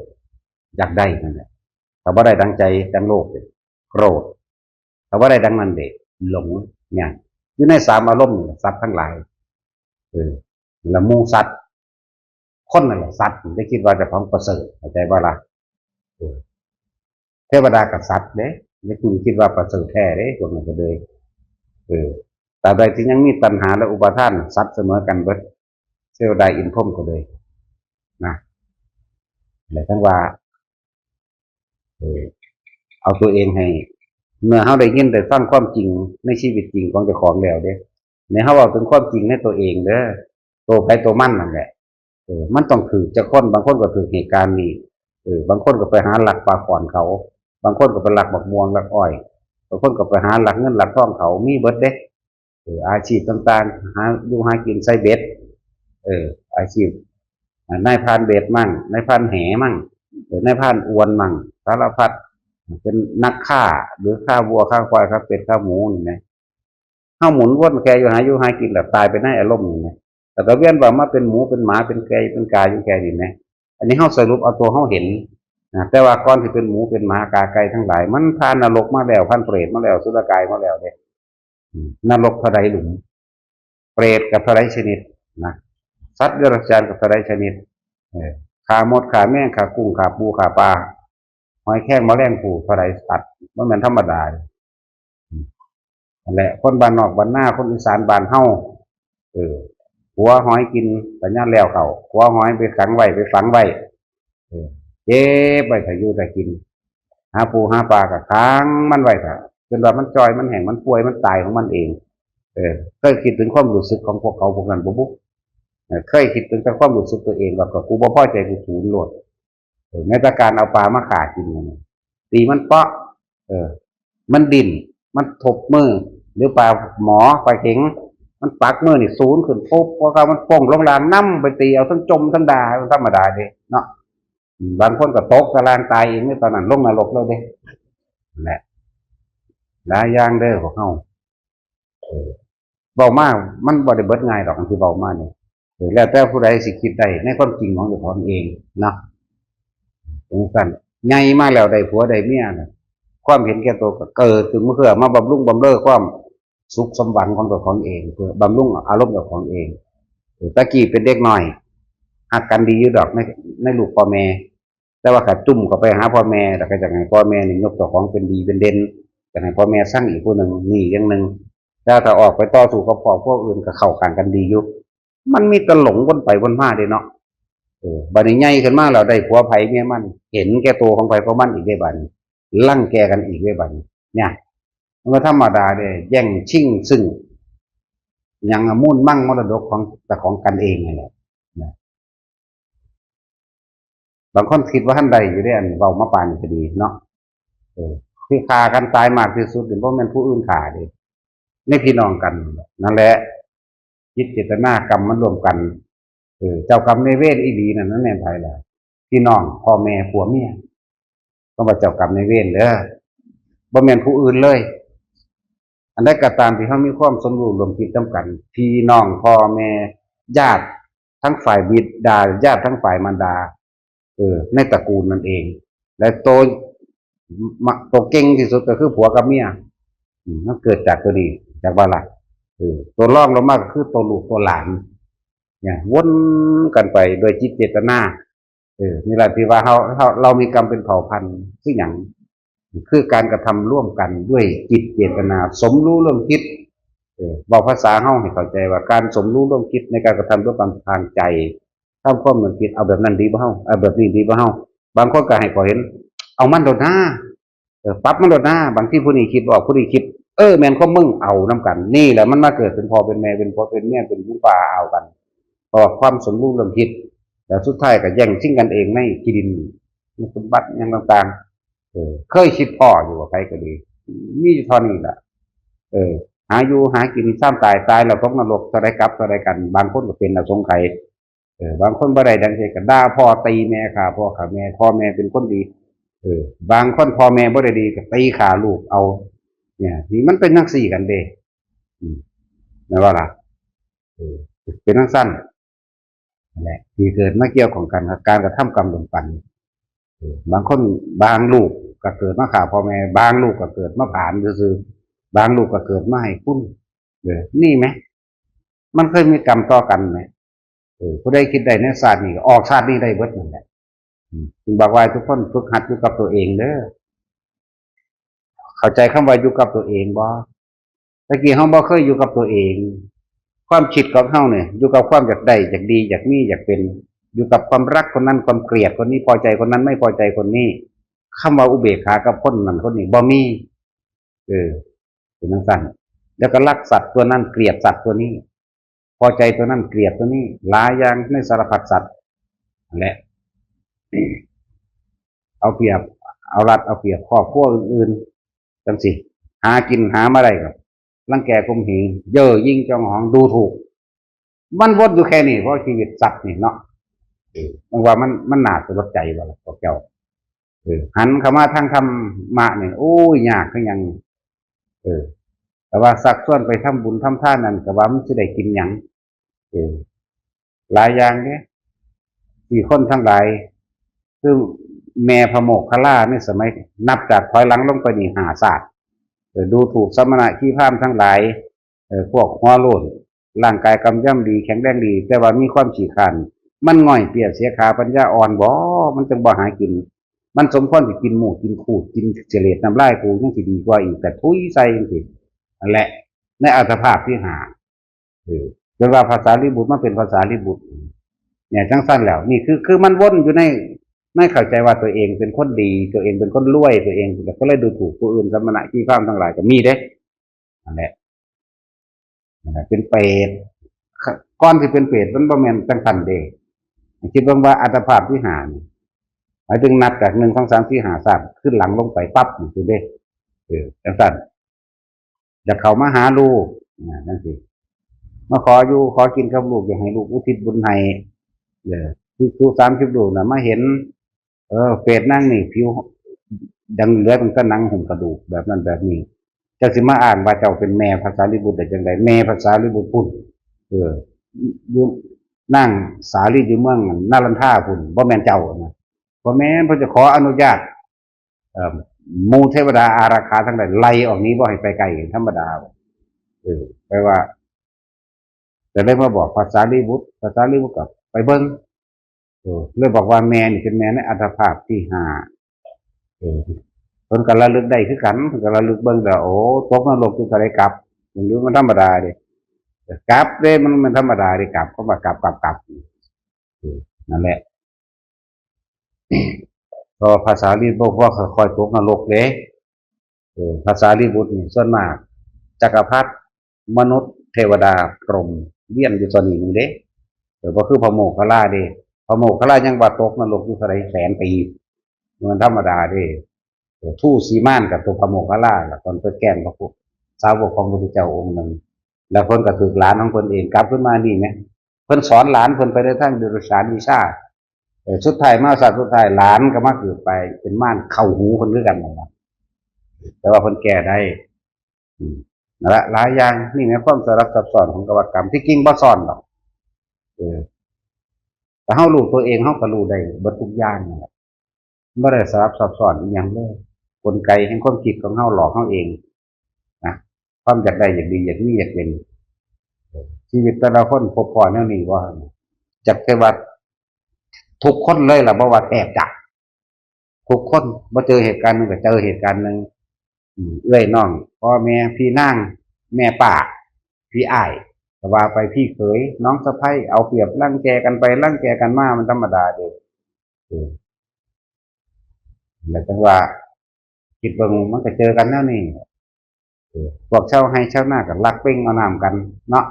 อยากได้นั่นแหละ ถ้าบ่ได้ดังใจ จั่งโลภ โกรธ ถ้าบ่ได้ดังนั้นเด้ หลง เนี่ย อยู่ในสามอารมณ์นี่แหละ สัตว์ทั้งหลาย เออ และหมู่สัตว์ คนนั่นแหละสัตว์ อย่าคิดว่าเจ้าของประเสริฐ เข้าใจบ่ล่ะ เออ เทวดากับสัตว์เด้ อย่าคุณคิดว่าประเสริฐแท้เด้ พวกนั้นก็เลย เออ ตราบใดที่ยังมีตัณหาและอุปาทาน สัตว์เสมอกันเบิด เทวดาอินทร์พรหมก็เลย นะ และทั้งว่า เออ เอาตัวเองให้ เมื่อเฮาได้ยินได้ฟังความจริงในชีวิตจริงของเจ้าของแล้วเด้ ในเฮาเว้าถึงความจริงในตัวเองเด้อ ตัวไผตัวมันนั่นแหละ เออ มันต้องถืกจักคน บางคนก็ถืกเหตุการณ์นี้ เออ บางคนก็ไปหาลักปลาขอนเขา บางคนก็ไปลักบักม่วงลักอ้อย บางคนก็ไปหาลักเงินลักทองเขา มีเบิดเด้ เออ อาชีพต่างๆ หาอยู่หากินใส่เบ็ด เออ อาชีพ อ่า นายพรานเบ็ดมั่ง นายพรานแหมั่ง เออ นายพรานอวนมั่ง สารพัด เป็นนักฆ่า หรือฆ่าวัว ฆ่าควาย ฆ่าเป็ด ฆ่าหมูนี่นะ เฮาหมุนวนแค่อยู่หาอยู่หากินแบบตายไปในอารมณ์นี่นะ แล้วก็เวียนว่ายมาเป็นหมูเป็นหมาเป็นไก่เป็นกาอยู่แค่นี้นะ อันนี้เฮาสรุปเอาตัวเฮาเห็นนะ แต่ว่าก่อนสิเป็นหมูเป็นหมากาไก่ทั้งหลาย มันผ่านนรกมาแล้ว ผ่านเปรตมาแล้ว อสุรกายมาแล้วเด้ อืม นรกเท่าใดหลุม เปรตกับเท่าใดชนิดนะ สัตว์เดรัจฉานกับเท่าใดชนิด เออ ฆ่ามดฆ่าแมงฆ่ากุ้งฆ่าปูฆ่าปลา หอยแครงแมลงภู่เท่าใดสัตว์ บ่แม่นธรรมดา อืม นั่นแหละ คนบ้านนอกบ้านนา คนอีสานบ้านเฮา เออ ขัวหอยกิน แต่ย่านแล้วเขา ขัวหอยไปขังไว้ ไปฝังไว้ เออ เก็บไว้ถ้าอยู่ถ้ากิน หาปูหาปลาก็ขังมันไว้ถ้า จนว่ามันจ่อย มันแห้ง มันป่วย มันตายของมันเอง เออ เคยคิดถึงความรู้สึกของพวกเขาพวกนั้นบ่บุ เออ เคยคิดถึงแต่ความรู้สึกตัวเอง แล้วก็กูบ่พอใจ กูสูนโลด เออ แม้แต่การเอาปลามาฆ่ากินนี่ ตีมันเปาะ เออ มันดิ้น มันทบมือ หรือปลาหมอ ปลาเข็ง มันปักมือนี่สูนขึ้นปุ๊บ พอเขามันป้งลงล่าง นำไปตีเอาทั้งจมทั้งด่า ธรรมดาเด้เนาะ อืม บางคนก็ตกตารางตายเองในตอนนั้น ลงนรกเลยเด้ นั่นแหละ หลายอย่างเด้อพวกเฮา เออ เว้ามา มันบ่ได้เบิดง่ายดอก อันที่เว้ามานี่ เออ แล้วแต่ผู้ใดสิคิดได้ในความจริงของเจ้าของเองเนาะ จังซั่น ใหญ่มาแล้วได้ผัวได้เมียน่ะ ความเห็นแก่ตัวก็เกิดขึ้นมาเพื่อมาบำรุงบำเรอความสุขสมหวังของเจ้าของเอง เพื่อบำรุงอารมณ์เจ้าของเอง เออ ตะกี้เป็นเด็กน้อย ฮักกันดีอยู่ดอกใน ในลูกพ่อแม่ แต่ว่าถ้าจุ่มเข้าไปหาพ่อแม่ แล้วก็อยากให้พ่อแม่นี่ยกเจ้าของเป็นดีเป็นเด่น อยากให้พ่อแม่ซังอีกผู้หนึ่ง นี่อย่างหนึ่ง แต่ถ้าออกไปต่อสู้กับครอบครัวอื่นก็เข้าข้างกันดีอยู่ มันมีแต่หลงวนไปวนมาเด้เนาะ เออ บัดนี้ใหญ่ขึ้นมาแล้วได้ผัวไผเมียมัน เห็นแก่ตัวของไผของมันอีกได้บัดนี้ รังแกกันอีกได้บัดนี้ เนี่ย มันบ่ธรรมดาเด้ แย่งชิงซึ่ง หยังอะ มูลมังมรดกของเจ้าของกันเองนั่นแหละ นะ บางคนคิดว่าทันได้อยู่เด้ อันเว้ามาปานนี้ก็ดีเนาะ เออ ที่ฆ่ากันตายมากที่สุดนี่บ่แม่นผู้อื่นฆ่าเด้ ในพี่น้องกันนั่นแหละ นั่นแหละ จิตเจตนากรรมมันร่วมกัน เออ เจ้ากรรมนายเวรอีหลีนั่น มันแม่นไผล่ะ พี่น้อง พ่อแม่ ผัวเมีย คำว่าเจ้ากรรมนายเวรเด้อ บ่แม่นผู้อื่นเลย อันใดก็ตามที่เฮามีความสมรู้ร่วมคิดนำกัน พี่น้อง พ่อแม่ ญาติทั้งฝ่ายบิดา ญาติทั้งฝ่ายมารดา เออ ในตระกูลนั่นเอง และโต มะ โตเก่งที่สุดก็คือผัวกับเมีย อืมมันเกิดจากตัวนี้ จากว่าละเออตัวรองลงมาก็คือตัวลูกตัวหลาน เนี่ยวนกันไปโดยจิตเจตนา เออนี่แหละที่ว่าเราเราเรามีกรรมเป็นเผ่าพันธุ์คืออย่างคือการกระทำร่วมกันด้วยจิตเจตนา สมรู้ร่วมคิด เออบอกภาษาเฮาให้เข้าใจว่าการสมรู้ร่วมคิดในการกระทำร่วมกันทางใจทำความร่วมคิดเอาแบบนั้นดีบ่เฮาเอาแบบนี้ดีบ่เฮาบางคนก็ให้ข้อเห็น เอามันโดดหน้า เออปรับมันโดดหน้าบางทีผู้นี้คิดบ่ออกผู้นี้คิด เออแม่นของมึงเอานำกัน นี่แหละมันมาเกิดเป็นพ่อเป็นแม่เป็นผัวเป็นเมียเป็นผู้ป่าเอากันเพราะว่าความสมรู้ร่วมคิด แล้วสุดท้ายก็แย่งชิงกันเองในที่ดินมีสมบัติอย่างต่างๆ เออ เคยคิดพ่ออยู่ว่าใครก็ดี มีอยู่เท่านี้แหละเออ หาอยู่หากินซ้ำตายตายแล้วตกนรกเท่าใดกลับเท่าใดกัน บางคนก็เป็นอสงไขย เออบางคนบ่ได้ดังใจก็ด่าพ่อตีแม่ฆ่าพ่อฆ่าแม่พ่อแม่เป็นคนดี เออบางคนพ่อแม่บ่ได้ดีก็ตีฆ่าลูกเอา เนี่ยนี่มันเป็นจั่งซี้กันเด้อืมแม่นบ่ล่ะเออเป็นจั่งซั่นนั่นแหละที่เกิดมาเกี่ยวของกันกับการกระทำกรรมร่วมกันเออบางคนบางลูกก็เกิดมาฆ่าพ่อแม่บางลูกก็เกิดมาผลาญซื่อๆบางลูกก็เกิดมาให้คุณเออนี่ไหมมันเคยมีกรรมต่อกันไหม เออผู้ใดคิดได้ในชาตินี้ก็ออกชาตินี้ได้เบิดนั่นแหละอืมจึงบอกว่าทุกคนฝึกหัดอยู่กับตัวเองเด้อเข้าใจคำว่าอยู่กับตัวเองบ่ตะกี้เฮาบ่เคยอยู่กับตัวเอง ความคิดของเฮาเนี่ยอยู่กับความอยากได้อยากดีอยากมีอยากเป็น อยู่กับความรักคนนั้นความเกลียดคนนี้พอใจคนนั้นไม่พอใจคนนี้คำว่าอุเบกขากับคนนั้นคนนี้บ่มีเออเป็นจั่งซั่นแล้วก็รักสัตว์ตัวนั้นเกลียดสัตว์ตัวนี้ พอใจตัวนั้นเกลียดตัวนี้หลายอย่างในสารพัดสัตว์นั่นแหละเอาเปรียบเอารัดเอาเปรียบครอบครัวอื่นๆจั่งซี้หากินหามาได้ก็รังแกข่มเหงเย่อหยิ่งจองหองดูถูก มันวนอยู่แค่นี้เพราะชีวิตสัตว์นี่เนาะเออมันว่ามันมันน่าสลดใจบ่ล่ะพวกเจ้าเออหันเข้ามาทางธรรมะนี่โอ้ยยากคือหยังเออแต่ว่าชักชวนไปทำบุญทำทานนั่นก็ว่ามันสิได้กินหยังเออหลายอย่างเด้ที่คนทั้งหลายคือแม่พระโมคคัลลาในสมัยนับจากถอยหลังลงไปนี่ห้าชาติเออดูถูกสมณะชีพราหมณ์ทั้งหลายเออพวกหัวโล้นร่างกายกำยำดีแข็งแรงดี แต่ว่ามีความขี้คร้านมันง่อยเปลี้ยเสียขาปัญญาอ่อนบ่มันจั่งบ่หากิน มันสมควรสิกินหมูกินขูดกินเสลดน้ำลายกูยังสิดีกว่าอีกแต่ทุยใส่จั่งซี้นั่นแหละในอัตภาพที่ห้าเออจนว่าพระสารีบุตรมาเป็นพระสารีบุตรเนี่ยจั่งซั่นแล้วนี่คือคือมันวนอยู่ในในเข้าใจว่าตัวเองเป็นคนดีตัวเองเป็นคนรวยตัวเองก็เลยดูถูกผู้อื่นสมณะชีพราหมณ์ทั้งหลายก็มีเด้นั่นแหละนั่นแหละเป็นเปรตก่อนสิเป็นเปรตมันบ่แม่นจั่งซั่นเด้คิดเบิ่งว่าอัตภาพที่ห้านี่หมายถึงนับจากหนึ่งสองสามสี่ห้าชาติขึ้นหลังลงไปปั๊บนี่คือเด้เออจั่งซั่น อยากเข้ามาหาลูกนะนั่นสิมาขออยู่ขอกินกับลูกอยากให้ลูกอุทิศบุญให้เออภิกษุสามสิบรูปนะมาเห็น เออเปรตนางนี่ผิวดังเหลือตั้งแต่หนังหุ้มกระดูกแบบนั้นแบบนี้เจ้าสิมาอ้างว่าเจ้าเป็นแม่พระสารีบุตรได้จังไดแม่พระสารีบุตรพุ้นเอออยู่นางสาลีอยู่เมืองนาลันทาพุ้นบ่แม่นเจ้านะบ่แม่นเพิ่นจะขออนุญาต เอ่อหมู่เทวดาอารักขาทั้งหลายไล่ออกหนีบ่ให้ไปใกล้ธรรมดาเออแปลว่าแต่ได้มาบอกพระสารีบุตรพระสารีบุตรก็ไปเบิ่งเออเลยบอกว่าแม่นี่เป็นแม่ในอัตภาพที่ห้าเออเพิ่นก็ระลึกได้คือกันเพิ่นก็ระลึกเบิ่งแล้วโอ้ตกนรกอยู่เท่าใดกลับมันอยู่มันธรรมดาเด้กลับเด้มันมันธรรมดาเด้กลับก็ว่ากลับกลับกลับเออนั่นแหละ เพราะว่าพระสารีบุตรบ่ค่อยตกนรกเด้เออพระสารีบุตรนี่ส่วนมากจักรพรรดิมนุษย์เทวดาพรหมเวียนอยู่ตอนนี้หนึ่งเด้เออบ่คือพระโมคคัลลาเด้พระโมคคัลลายังว่าตกนรกอยู่เท่าใดแสนปีมันธรรมดาเด้เออทู่สีม่านกับตัวพระโมคคัลลาล่ะตอนไปแกล้งพระพุทธสาวกของพระพุทธเจ้าองค์หนึ่งแล้วเพิ่นก็ถืกหลานของเพิ่นเองกลับขึ้นมานี่แหมเพิ่นสอนหลานเพิ่นไปในทางเดรัจฉานวิชา เออสุดท้ายมาชาติสุดท้ายหลานก็มาเกิดไปเป็นม่านเข้าหูคนด้วยกันนั่นแหละแต่ว่าคนแก่ได้อืมนั่นละหลายอย่างนี่ในความสลับซับซ้อนของกรรมกรรมที่จริงบ่ซ้อนดอกเออแต่เฮารู้ตัวเองเฮาก็รู้ได้เบิดทุกอย่างนั่นแหละบ่ได้สลับซับซ้อนอีหยังเลยกลไกแห่งความคิดของเฮาหลอกเฮาเองนะ ความอยากได้อยากดีอยากมีอยากเป็น ชีวิตแต่ละคนพบพ้อแนวนี้บ่ จักแต่ว่าทุกคนเลยล่ะ บ่ว่าแทบจะทุกคน บ่เจอเหตุการณ์หนึ่งก็เจอเหตุการณ์หนึ่ง อืม เอื้อยน้อง พ่อแม่ พี่นาง แม่ป้า พี่อ้าย ก็ว่าไป พี่เขย น้องสะใภ้ เอาเปรียบรังแกกันไปรังแกกันมา มันธรรมดาเด้อ เออ แล้วจังว่า คิดเบิ่งมันก็เจอกันแนวนี้ เออ พวกชาวไร่ชาวนาก็ลักเป่งเอาน้ำกันเนาะ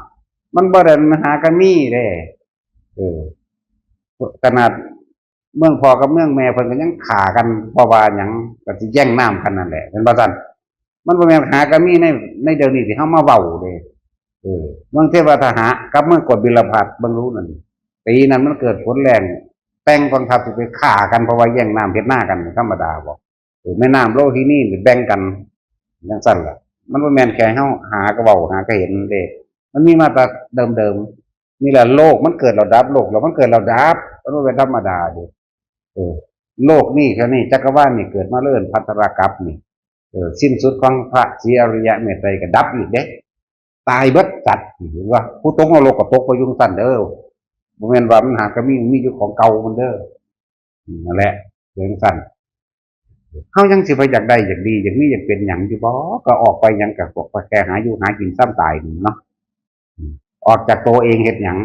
มันบ่ได้หากันมีเด้ เออ ขนาดเมืองพ่อกับเมืองแม่เพิ่นก็ยังฆ่ากัน เพราะว่าหยัง ก็สิแย่งน้ำกันนั่นแหละ แม่นบ่ซั่น มันบ่แม่นหากันมีใน ในเดี๋ยวนี้ที่เฮามาเว้าเด้ เออ เมืองเทวทหะกับเมืองกบิลพัสดุ เบิ่งรู้นั่น ปีนั้นมันเกิดฝนแล้ง แต่งกองทัพสิไปฆ่ากัน เพราะว่าแย่งน้ำเฮ็ดนากัน ธรรมดาบ่ เออ แม่น้ำโลหินีนี่แบ่งกันจังซั่นล่ะ มันบ่แม่นแค่เฮาหาก็เว้า หาก็เห็นเด้ มันมีมาแต่เดิมๆ นี่แหละ โลกมันเกิดแล้วดับ โลกแล้วมันเกิดแล้วดับ มันบ่เป็นธรรมดาเด้ เออ โลกนี่แค่นี้ จักรวาลนี่เกิดมาเริ่มพัทรกัปนี่ เออ สิ้นสุดของพระศรีอริยะเมตไตรยก็ดับอีกเด้ ตายเบิดสัตว์ เห็นว่า ผู้ตกนรกก็ตกไปอยุ่จั่งซั่นเด้อ บ่แม่นว่ามันหาก็มี มีอยู่ของเก่ามันเด้อ อืม นั่นแหละ เรื่องสั้น เฮายังสิไปอยากได้อยากดีอยากมีอยากเป็นหยังอยู่บ่ ก็ออกไปหยังก็ออกไปแค่หาอยู่หากินซ้ำตายนี่เนาะ อืม ออกจากตัวเองเฮ็ดหยัง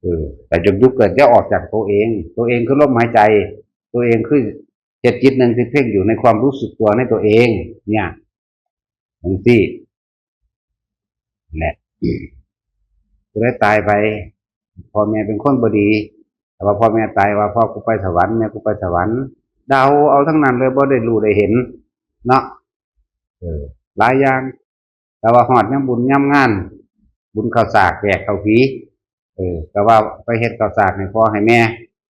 เออ แต่จงยุคเกิดอย่าออกจากตัวเอง ตัวเองคือลมหายใจ ตัวเองคือเฮ็ดจิตหนึ่งที่เพ่งอยู่ในความรู้สึกตัวในตัวเอง เนี่ย จังซี่ แหละ ผู้ใดตายไป พ่อแม่เป็นคนบ่ดี แต่ว่าพ่อแม่ตายว่า พ่อกูไปสวรรค์ แม่กูไปสวรรค์ เดาเอาทั้งนั้นเลย บ่ได้รู้ได้เห็น เนาะ เออ หลายอย่าง แต่ว่าฮอดยามบุญยามงาน บุญข้าวสากแจกข้าวผี เออ แต่ว่าไปเฮ็ดข้าวสากให้พ่อให้แม่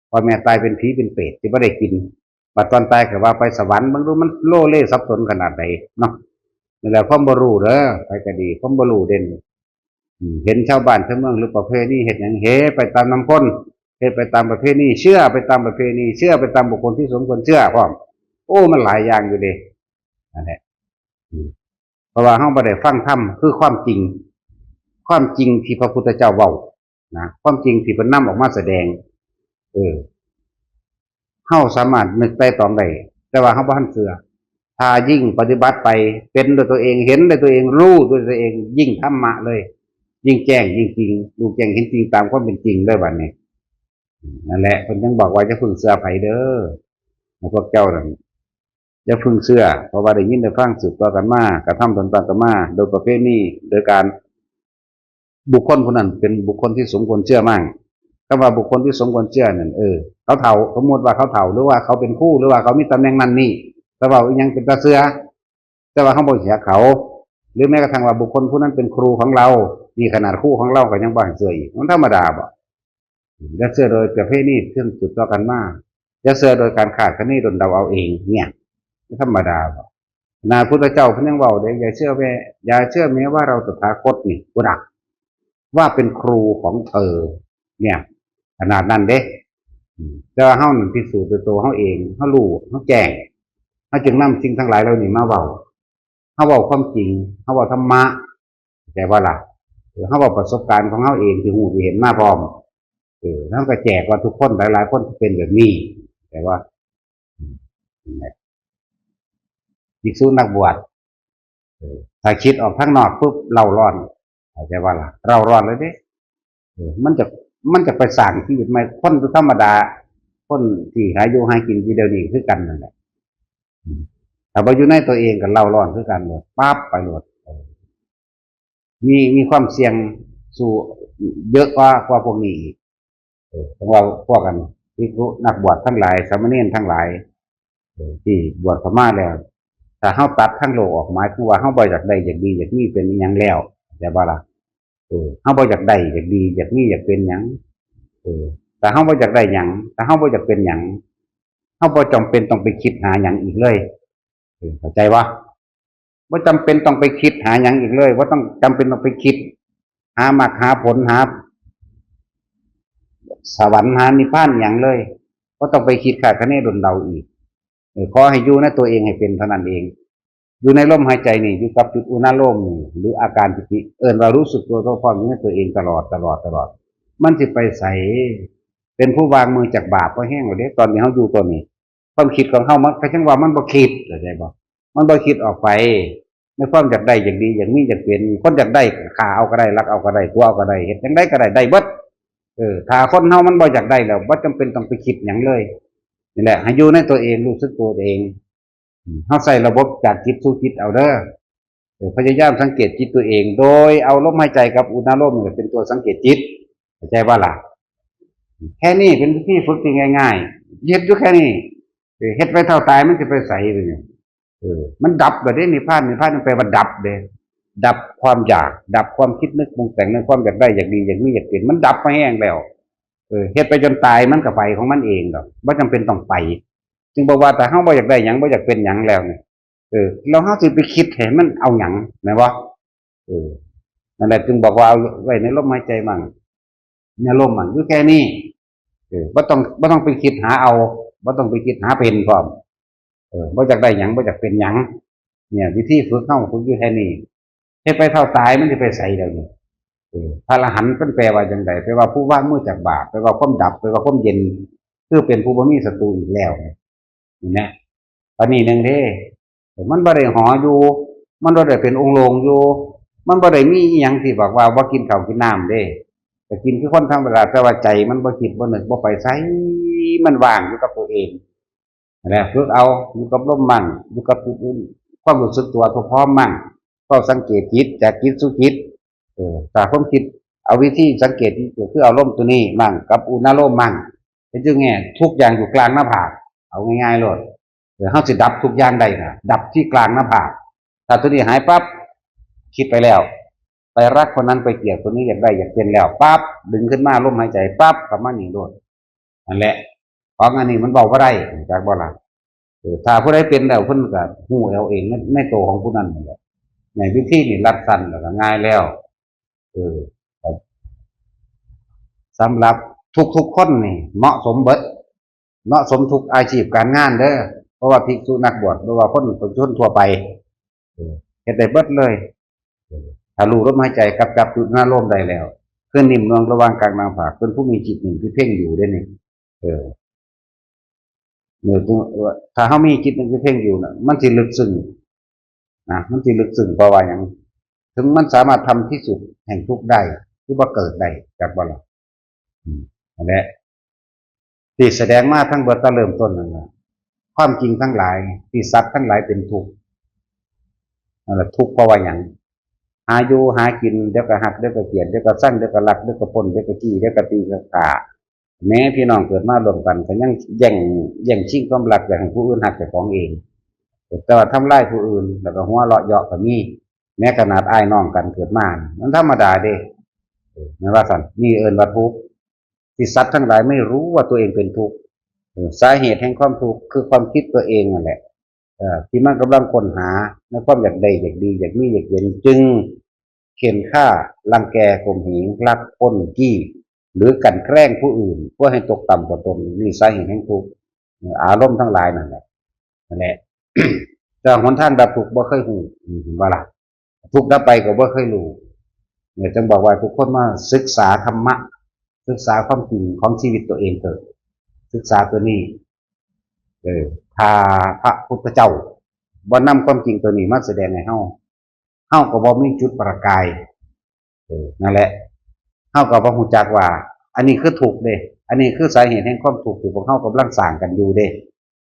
พ่อแม่ตายเป็นผีเป็นเปรตที่บ่ได้กิน บัดตอนตายก็ว่าไปสวรรค์ เบิ่งดูมันโลเลสับสนขนาดใดเนาะ นี่แหละความบ่รู้เด้อ ไผก็ดี ความบ่รู้เด่น อืม เห็นชาวบ้านชาวเมืองหรือประเพณีเฮ็ดหยัง เฮไปตามนำคน เฮ็ดไปตามประเพณี เชื่อไปตามประเพณี เชื่อไปตามบุคคลที่สมควรเชื่อพร้อม โอ้ มันหลายอย่างอยู่เด้ นั่นแหละ อืม เพราะว่าเฮาบ่ได้ฟังธรรม คือความจริง ความจริงที่พระพุทธเจ้าเว้า นะ ความจริงที่เพิ่นนำออกมาแสดง เออ เฮาสามารถนึกไตร่ตรองได้ แต่ว่าเฮาบ่ทันเชื่อ ถ้ายิ่งปฏิบัติไป เป็นด้วยตัวเอง เห็นด้วยตัวเอง รู้ด้วยตัวเอง ยิ่งธรรมะเลย ยิ่งแจ้ง ยิ่งจริง รู้แจ้งเห็นจริงตามความเป็นจริงเลยบัดนี้ นั่นแหละ เพิ่นจึงบอกว่าอย่าเพิ่งเชื่อไผเด้อ พวกเจ้านั่น อย่าเพิ่งเชื่อ เพราะว่าได้ยินได้ฟังสืบต่อกันมา กระทำต่อๆกันมา โดยประเพณี โดยการ บุคคลผู้นั้นเป็นบุคคลที่สมควรเชื่อมั่ง คำว่าบุคคลที่สมควรเชื่อนั่น เออ เขาเฒ่า สมมุติว่าเขาเฒ่า หรือว่าเขาเป็นครู หรือว่าเขามีตำแหน่งนั่นนี่ แต่ว่าอีหยังเป็นตาเชื่อ แต่ว่าเฮาบ่เชื่อเขา หรือแม้กระทั่งว่าบุคคลผู้นั้นเป็นครูของเรา นี่ขนาดครูของเราก็ยังบ่ให้เชื่ออีก มันธรรมดาบ่ อย่าเชื่อโดยประเพณีที่สืบต่อกันมา อย่าเชื่อโดยการคาดคะเนด้นเดาเอาเอง เนี่ย มันธรรมดาบ่ ขนาดพุทธเจ้าเพิ่นยังเว้าเด้ อย่าเชื่อแม้ อย่าเชื่อแม้ว่าเราตถาคตนี่ พุทธะ ว่าเป็นครูของเธอ เนี่ย ขนาดนั้นเด้ อืม แต่ว่าเฮานั่นพิสูจน์ด้วยตัวเฮาเอง เฮารู้ เฮาแจ้ง เฮาจึงนำสิ่งทั้งหลายเหล่านี้มาเว้า เฮาเว้าความจริง เฮาเว้าธรรมะ เข้าใจบ่ล่ะ เออ เฮาเว้าประสบการณ์ของเฮาเองที่รู้ที่เห็นมาพร้อม เออ เฮาก็แจกว่าทุกคนหลายๆคนเป็นแบบนี้ แต่ว่า อืม นั่นแหละ ภิกษุนักบวช เออ ถ้าคิดออกทางนอกปุ๊บ เร่าร้อน เข้าใจบ่ล่ะ เร่าร้อนเลยเด้ เออ มันจะ มันจะไปสร้างชีวิตใหม่ คนธรรมดา คนที่หาอยู่หากินอยู่เดี๋ยวนี้คือกันนั่นแหละ อืม ถ้าบ่อยู่ในตัวเองก็เร่าร้อนคือกันโลด ปั๊บไปโลด เออ มี มีความเสี่ยงสู่เยอะกว่า กว่าพวกนี้อีก เออ จั่งว่าพวกกัน ภิกษุนักบวชทั้งหลาย สามเณรทั้งหลาย เออ ที่บวชเข้ามาแล้ว ถ้าเฮาตัดทางโลกออก หมายถึงว่าเฮาบ่อยากได้ อยากดี อยากมีเป็นอิหยังแล้ว เข้าใจบ่ล่ะ เออ เฮาบ่อยากได้ อยากดี อยากมี อยากเป็นหยัง เออ ถ้าเฮาบ่อยากได้หยัง ถ้าเฮาบ่อยากเป็นหยัง เฮาบ่จำเป็นต้องไปคิดหาหยังอีกเลย เออ เข้าใจบ่ บ่จำเป็นต้องไปคิดหาหยังอีกเลย บ่ต้องจำเป็นต้องไปคิด หามรรคหาผล หาสวรรค์ หานิพพานหยังเลย บ่ต้องไปคิดคาดคะเนด้นเดาอีก เออ ขอให้อยู่ในตัวเองให้เป็นเท่านั้นเอง อยู่ในลมหายใจนี่ อยู่กับจุดอุณาโลมนี่ หรืออาการปิติ เอิ้นว่ารู้สึกตัวทั่วพร้อมอยู่ในตัวเองตลอด ตลอด ตลอด มันสิไปไส เป็นผู้วางมือจากบาปพอแฮงแล้วเด้ ตอนนี้เฮาอยู่ตัวนี้ ความคิดของเฮามันก็จั่งว่ามันบ่คิด เข้าใจบ่ มันบ่คิดออกไป ในความอยากได้ อยากดี อยากมี อยากเป็น คนอยากได้ก็ฆ่าเอาก็ได้ ลักเอาก็ได้ ตั๋วเอาก็ได้ เฮ็ดจั่งใดก็ได้ ได้เบิด เออ ถ้าคนเฮามันบ่อยากได้แล้ว บ่จำเป็นต้องไปคิดหยังเลย นี่แหละ ให้อยู่ในตัวเอง รู้สึกตัวเอง อืม เฮาใช้ระบบจากจิตสู่จิตเอาเด้อ เออ พยายามสังเกตจิตตัวเอง โดยเอาลมหายใจกับอุณาโลมนี่เป็นตัวสังเกตจิต เข้าใจบ่ล่ะ แค่นี้เป็นวิธีฝึกที่ง่ายๆ เฮ็ดอยู่แค่นี้ เออ เฮ็ดไปเท่าตายมันสิไปไสเด้นี่ เออ มันดับแล้วเด้ นิพพาน นิพพานมันแปลว่าดับเด้ ดับความอยาก ดับความคิดนึกปรุงแต่งในความอยากได้ อยากดี อยากมี อยากเป็น มันดับมาแฮงแล้ว เออ เฮ็ดไปจนตายมันก็ไปของมันเองดอก บ่จำเป็นต้องไป จึงบอกว่าถ้าเฮาบ่อยากได้หยัง บ่อยากเป็นหยังแล้วนี่ เออ แล้วเฮาสิไปคิดให้มันเอาหยัง แม่นบ่ เออ นั่นแหละจึงบอกว่าเอาไว้ในลมหายใจมั่ง ในลมมั่ง อยู่แค่นี้ เออ บ่ต้อง บ่ต้องไปคิดหาเอา บ่ต้องไปคิดหาเป็นพร้อม เออ บ่อยากได้หยัง บ่อยากเป็นหยัง เนี่ย วิธีฝึกเฮาฝึกอยู่แค่นี้ เฮ็ดไปเท่าตายมันสิไปไสเดี๋ยวนี้ เออ พระอรหันต์เพิ่นแปลว่าจั่งใด แปลว่าผู้วางมือจากบาป แปลว่าความดับ แปลว่าความเย็น คือเป็นผู้บ่มีศัตรูอีกแล้ว นี่นะ ปานนี้หนึ่งเด้ มันบ่ได้หออยู่ มันบ่ได้เป็นองค์ลงอยู่ มันบ่ได้มีอิหยังที่บอกว่าบ่กินข้าวกินน้ำเด้ ก็กินคือคนธรรมดา แต่ว่าใจมันบ่คิดบ่นึกบ่ไปไส มันว่างอยู่กับตัวเอง นั่นแหละ ฝึกเอา อยู่กับลมมั่ง อยู่กับความรู้สึกตัวทั่วพร้อมมั่ง เฝ้าสังเกตจิต จากจิตสู่จิต เออ ถ้าความคิด เอาวิธีสังเกตจิต ก็คือเอาลมตัวนี้มั่ง กับอุณาโลมมั่ง เป็นจั่งไง ทุกอย่างอยู่กลางหน้าผาก เอาง่ายๆโลด เออ เฮาสิดับทุกอย่างได้นะ ดับที่กลางหน้าผาก ถ้าตัวนี้หายปั๊บ คิดไปแล้ว ไปรักคนนั้น ไปเกลียดคนนี้ อยากได้อยากเป็นแล้วปั๊บ ดึงขึ้นมา ลมหายใจปั๊บ กลับมานี่โลด นั่นแหละ ของอันนี้มันเว้าบ่ได้ จักบ่ล่ะ เออ ถ้าผู้ใดเป็นแล้วเพิ่นก็ฮู้เอาเองใน ในตัวของผู้นั้นนั่นแหละ ในวิธีนี่รัดสั้นแล้วก็ง่ายแล้ว เออ สำหรับทุกๆคนนี่เหมาะสมเบิด เหมาะสมทุกอาชีพการงานเด้อ เพราะว่าภิกษุนักบวช หรือว่าคนประชาชนทั่วไป เออ เฮ็ดได้เบิดเลย เออ ถ้ารู้ลมหายใจกับจับจุดอารมณ์ได้แล้ว คือนิ่มนวลระหว่างกลางหน้าผาก เป็นผู้มีจิตหนึ่งที่เพ่งอยู่เด้นี่ เออ เนี่ย ถ้าเฮามีจิตหนึ่งที่เพ่งอยู่น่ะ มันสิลึกซึ้ง นะ มันสิลึกซึ้ง เพราะว่าหยัง ถึงมันสามารถทำที่สุดแห่งทุกข์ได้ คือบ่เกิดได้ จักบ่ล่ะ อืม นั่นแหละ ที่แสดงมาทั้งเบิดแต่เริ่มต้นนั่นน่ะ ความจริงทั้งหลาย ที่สัตว์ทั้งหลายเป็นทุกข์ นั่นแหละ ทุกข์เพราะว่าหยัง หาอยู่หากิน เดี๋ยวก็ฮัก เดี๋ยวก็เกลียด เดี๋ยวก็ซัง เดี๋ยวก็ลัก เดี๋ยวก็ปล้น เดี๋ยวก็จี้ เดี๋ยวก็ตี ก็ฆ่า แม้พี่น้องเกิดมาร่วมกันก็ยังแย่ง แย่งชิงความรัก อยากให้ผู้อื่นฮักเจ้าของเอง แต่ว่าทำลายผู้อื่น แล้วก็หัวเราะเยาะก็มี แม้ขนาดอ้ายน้องกันเกิดมา มันธรรมดาเด้ เออ แม่นว่าซั่น นี่เอิ้นว่าทุกข์ ที่สัตว์ทั้งหลายไม่รู้ว่าตัวเองเป็นทุกข์ เออ สาเหตุแห่งความทุกข์คือความคิดตัวเองนั่นแหละ เอ่อ ที่มันกำลังค้นหาในความอยากได้ อยากดี อยากมี อยากเป็น จึงเข่นฆ่า รังแก ข่มเหง ลัก ปล้น จี้ หรือกลั่นแกล้งผู้อื่น เพื่อให้ตกต่ำกว่าตน นี่สาเหตุแห่งทุกข์ เอ่อ อารมณ์ทั้งหลายนั่นแหละ นั่นแหละ แต่หนทางดับทุกข์บ่เคยฮู้ อืม เห็นบ่ล่ะ ทุกข์ดับไปก็บ่เคยรู้ เนี่ย จึงบอกว่าทุกคนมาศึกษาธรรมะ ศึกษาความจริงของชีวิตตัวเองเถอะ ศึกษาตัวนี้ เออ ถ้าพระพุทธเจ้าบ่นำความจริงตัวนี้มาแสดงให้เฮา เฮาก็บ่มีจุดประกาย เออ นั่นแหละ เฮาก็บ่ฮู้จักว่า อันนี้คือทุกข์เด้ อันนี้คือสาเหตุแห่งความทุกข์ที่พวกเฮากำลังสร้างกันอยู่เด้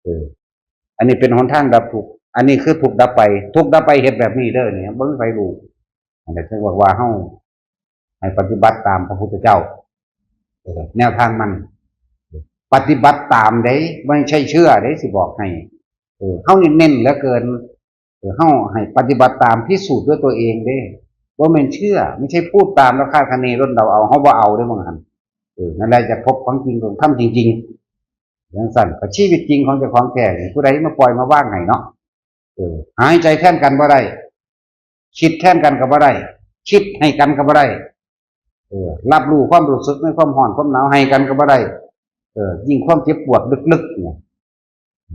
เออ อันนี้เป็นหนทางดับทุกข์ อันนี้คือทุกข์ดับไป ทุกข์ดับไปเฮ็ดแบบนี้เด้อ นี่บ่มีใครรู้ อันนี้คือบอกว่าเฮาให้ปฏิบัติตามพระพุทธเจ้า เออ แนวทางมัน ปฏิบัติตามเด้ ไม่ใช่เชื่อเด้ สิบอกให้ เออ เฮานี่เน้นเหลือเกิน เออ เฮาให้ปฏิบัติตาม พิสูจน์ด้วยตัวเองเด้ บ่แม่นเชื่อ ไม่ใช่พูดตามแล้วคาดคะเนด้นเดาเอา เฮาบ่เอาเด้ ว่างั้น เออ นั่นแหละ อยากพบของจริง ต้องทำจริงๆ จั่งซั้น ก็ชีวิตจริงของเจ้าของแท้นี่ ผู้ใดมาปล่อยมาวางให้เนาะ เออ หายใจแทนกันบ่ได้ คิดแทนกันก็บ่ได้ คิดให้กันก็บ่ได้ เออ รับรู้ความรู้สึกในความร้อนความหนาวให้กันก็บ่ได้ เออ ยิ่งความเจ็บปวดลึกๆ เนี่ย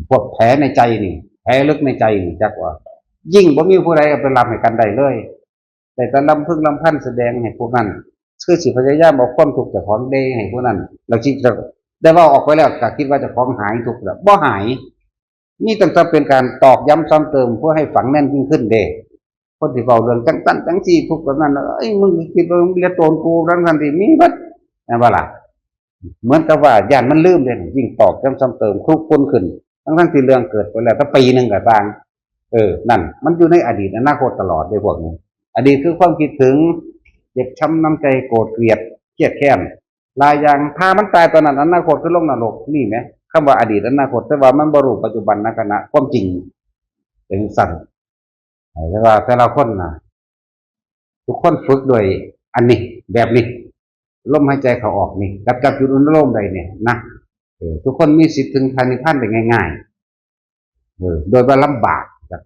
พวกแผลในใจนี่ แผลลึกในใจนี่ จักว่า ยิ่งบ่มีผู้ใดเอาไปลำให้กันได้เลย แต่จะลำพึงลำพันแสดงให้พวกนั้น คือสิพยายามเอาความทุกข์เจ้าของเดให้พวกนั้น เราคิดจะได้เว้าออกไปแล้วก็คิดว่าเจ้าของหายทุกข์แล้ว บ่หาย นี่ต้องเป็นการตอกย้ำซ้ำเติมเพื่อให้ฝังแน่นยิ่งขึ้นเด้ คนที่เว้าเรื่องจังซั่นจังซี่ทุกข์แบบนั้น เอ้ย มึงคิดว่ามึงเลียโตนกูทั้งทันที่มีเบิด แม่นบ่ล่ะ เหมือนกับว่าย่านมันลืมเด้ ยิ่งตอกย้ำซ้ำเติมคลุกคลุ้นขึ้น ทั้งทั้งที่เรื่องเกิดไปแล้วตั้งปีหนึ่งก็ตาม เออ นั่น มันอยู่ในอดีตอนาคตตลอดเลยพวกนี้ อดีตคือความคิดถึง เจ็บช้ำน้ำใจ โกรธเกลียด เครียดแค้น หลายอย่าง ถ้ามันตายตอนนั้น อนาคตคือลงนรก นี่แหม คำว่าอดีตอนาคต แต่ว่ามันบ่รู้ปัจจุบันนะ ขณะความจริงเป็นจั่งซั่น แต่ว่าแต่ละคนนะ ทุกคนฝึกด้วยอันนี้ แบบนี้ ลมหายใจเข้าออกนี่ กับจับจุดอนุโลมได้เนี่ยนะ เออ ทุกคนมีสิทธิ์ถึงพระนิพพานได้ง่ายๆ เออ โดยบ่ลำบากครับ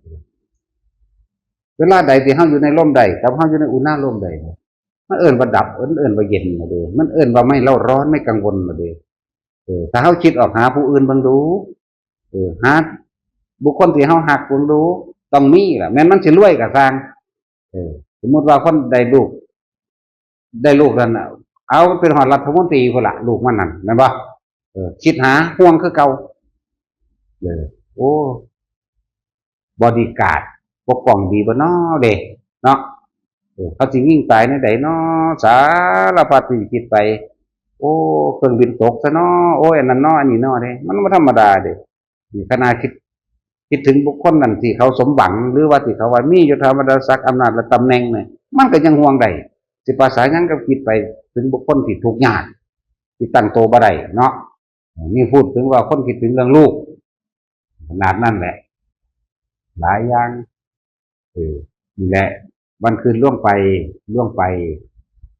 เวลาใดที่เฮาอยู่ในลมได้ กับเฮาอยู่ในอุณาโลมได้เนี่ย มันเอิ้นว่าดับ มันเอิ้นว่าเย็นมาเด้ มันเอิ้นว่าไม่เร่าร้อน ไม่กังวลมาเด้ เออ ถ้าเฮาคิดออกหาผู้อื่นเบิ่งดู เออ หาบุคคลที่เฮาฮักเบิ่งดู ต้องมีล่ะ แม่นมันสิรวยก็ซ่าง เออ สมมุติว่าคนได้ลูก ได้ลูกนั่นน่ะ เอาเป็นฮอดรัฐมนตรีพุ้นล่ะ ลูกมันนั่น แม่นบ่ เออ คิดหาห่วงคือเก่า เออ โอ้ บอดี้การ์ด ปกป้องดีบ่น้อเด้ เนาะ เออ เขาสิยิงตายแนวใดน้อ สารพัดที่คิดไป โอ้ เครื่องบินตกซะน้อ โอ้ย อันนั้นน้อ อันนี้น้อเด้ มันบ่ธรรมดาเด้ นี่ขนาดคิด คิดถึงบุคคลนั้นที่เขาสมหวัง หรือว่าที่เขาว่ามียศถาบรรดาศักดิ์ อำนาจและตำแหน่งเนี่ย มันก็ยังห่วงได้ สิภาษาหยังก็คิดไปถึงบุคคลที่ทุกข์ยาก ที่ตั้งตัวบ่ได้เนาะ นี่พูดถึงว่าคนคิดถึงเรื่องลูก ขนาดนั้นแหละ หลายอย่าง เออ นี่แหละ วันคืนล่วงไป ล่วงไป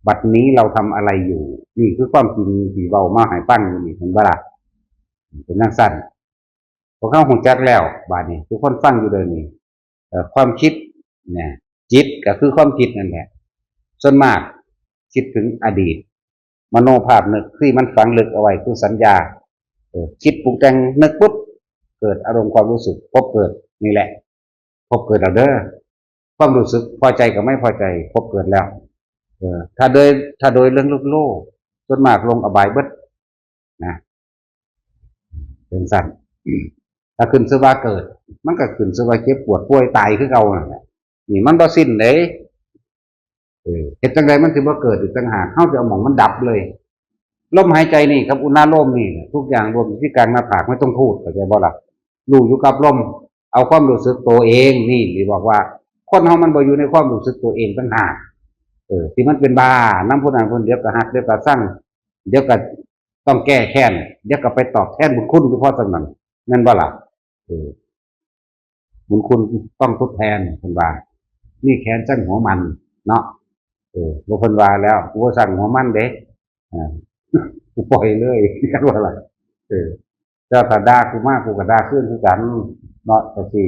บัดนี้เราทำอะไรอยู่ นี่คือความจริงที่เว้ามาให้ฟังอยู่นี่ เห็นบ่ล่ะ เป็นจั่งซั่น พวกเฮาฮู้จักแล้ว บาดนี้ ทุกคนฟังอยู่เดี๋ยวนี้ เอ่อ ความคิดเนี่ย จิตก็คือความคิดนั่นแหละ ส่วนมากคิดถึงอดีต มโนภาพนึกที่มันฝังลึกเอาไว้คือสัญญา เออ คิดปรุงแต่งนึกปุ๊บ เกิดอารมณ์ความรู้สึก พบเกิด นี่แหละ พบเกิดแล้วเด้อ ความรู้สึกพอใจกับไม่พอใจ พบเกิดแล้ว เออ ถ้าโดย ถ้าโดยเรื่องโลกๆ ส่วนมากลงอบายเบิดนะ เป็นซั่น ถ้าขึ้นชื่อว่าเกิด มันก็ขึ้นชื่อว่าเจ็บปวดป่วยตายคือเก่านั่นแหละ นี่มันบ่สิ้นเด้ เออ เฮ็ดจั่งใดมันสิบ่เกิดอีกต่างหาก เฮาสิเอาหม่องมันดับเลย ลมหายใจนี่กับอุณาโลมนี่ ทุกอย่างรวมอยู่ที่กลางหน้าผาก ไม่ต้องพูด เข้าใจบ่ล่ะ รู้อยู่กับลม เอาความรู้สึกตัวเองนี่ สิบอกว่า คนเฮามันบ่อยู่ในความรู้สึกตัวเองต่างหาก เออ ที่มันเป็นบ้านำผู้นั้นผู้นี้ เดี๋ยวก็ฮัก เดี๋ยวก็ซัง เดี๋ยวก็ต้องแก้แค้น เดี๋ยวก็ไปตอบแทนบุญคุณอยู่พอส่ำนั้น แม่นบ่ล่ะ เออ บุญคุณต้องทดแทน เพิ่นว่า นี่แค้นจั่งหัวมัน เนาะ เออ บ่ เพิ่นว่าแล้ว กูบ่ซังหัวมันเด้ อ่า กูปล่อยเลย ว่าล่ะ เออ เจ้าถ้าด่ากูมา กูก็ด่าคืนคือกัน เนาะ จั่งซี้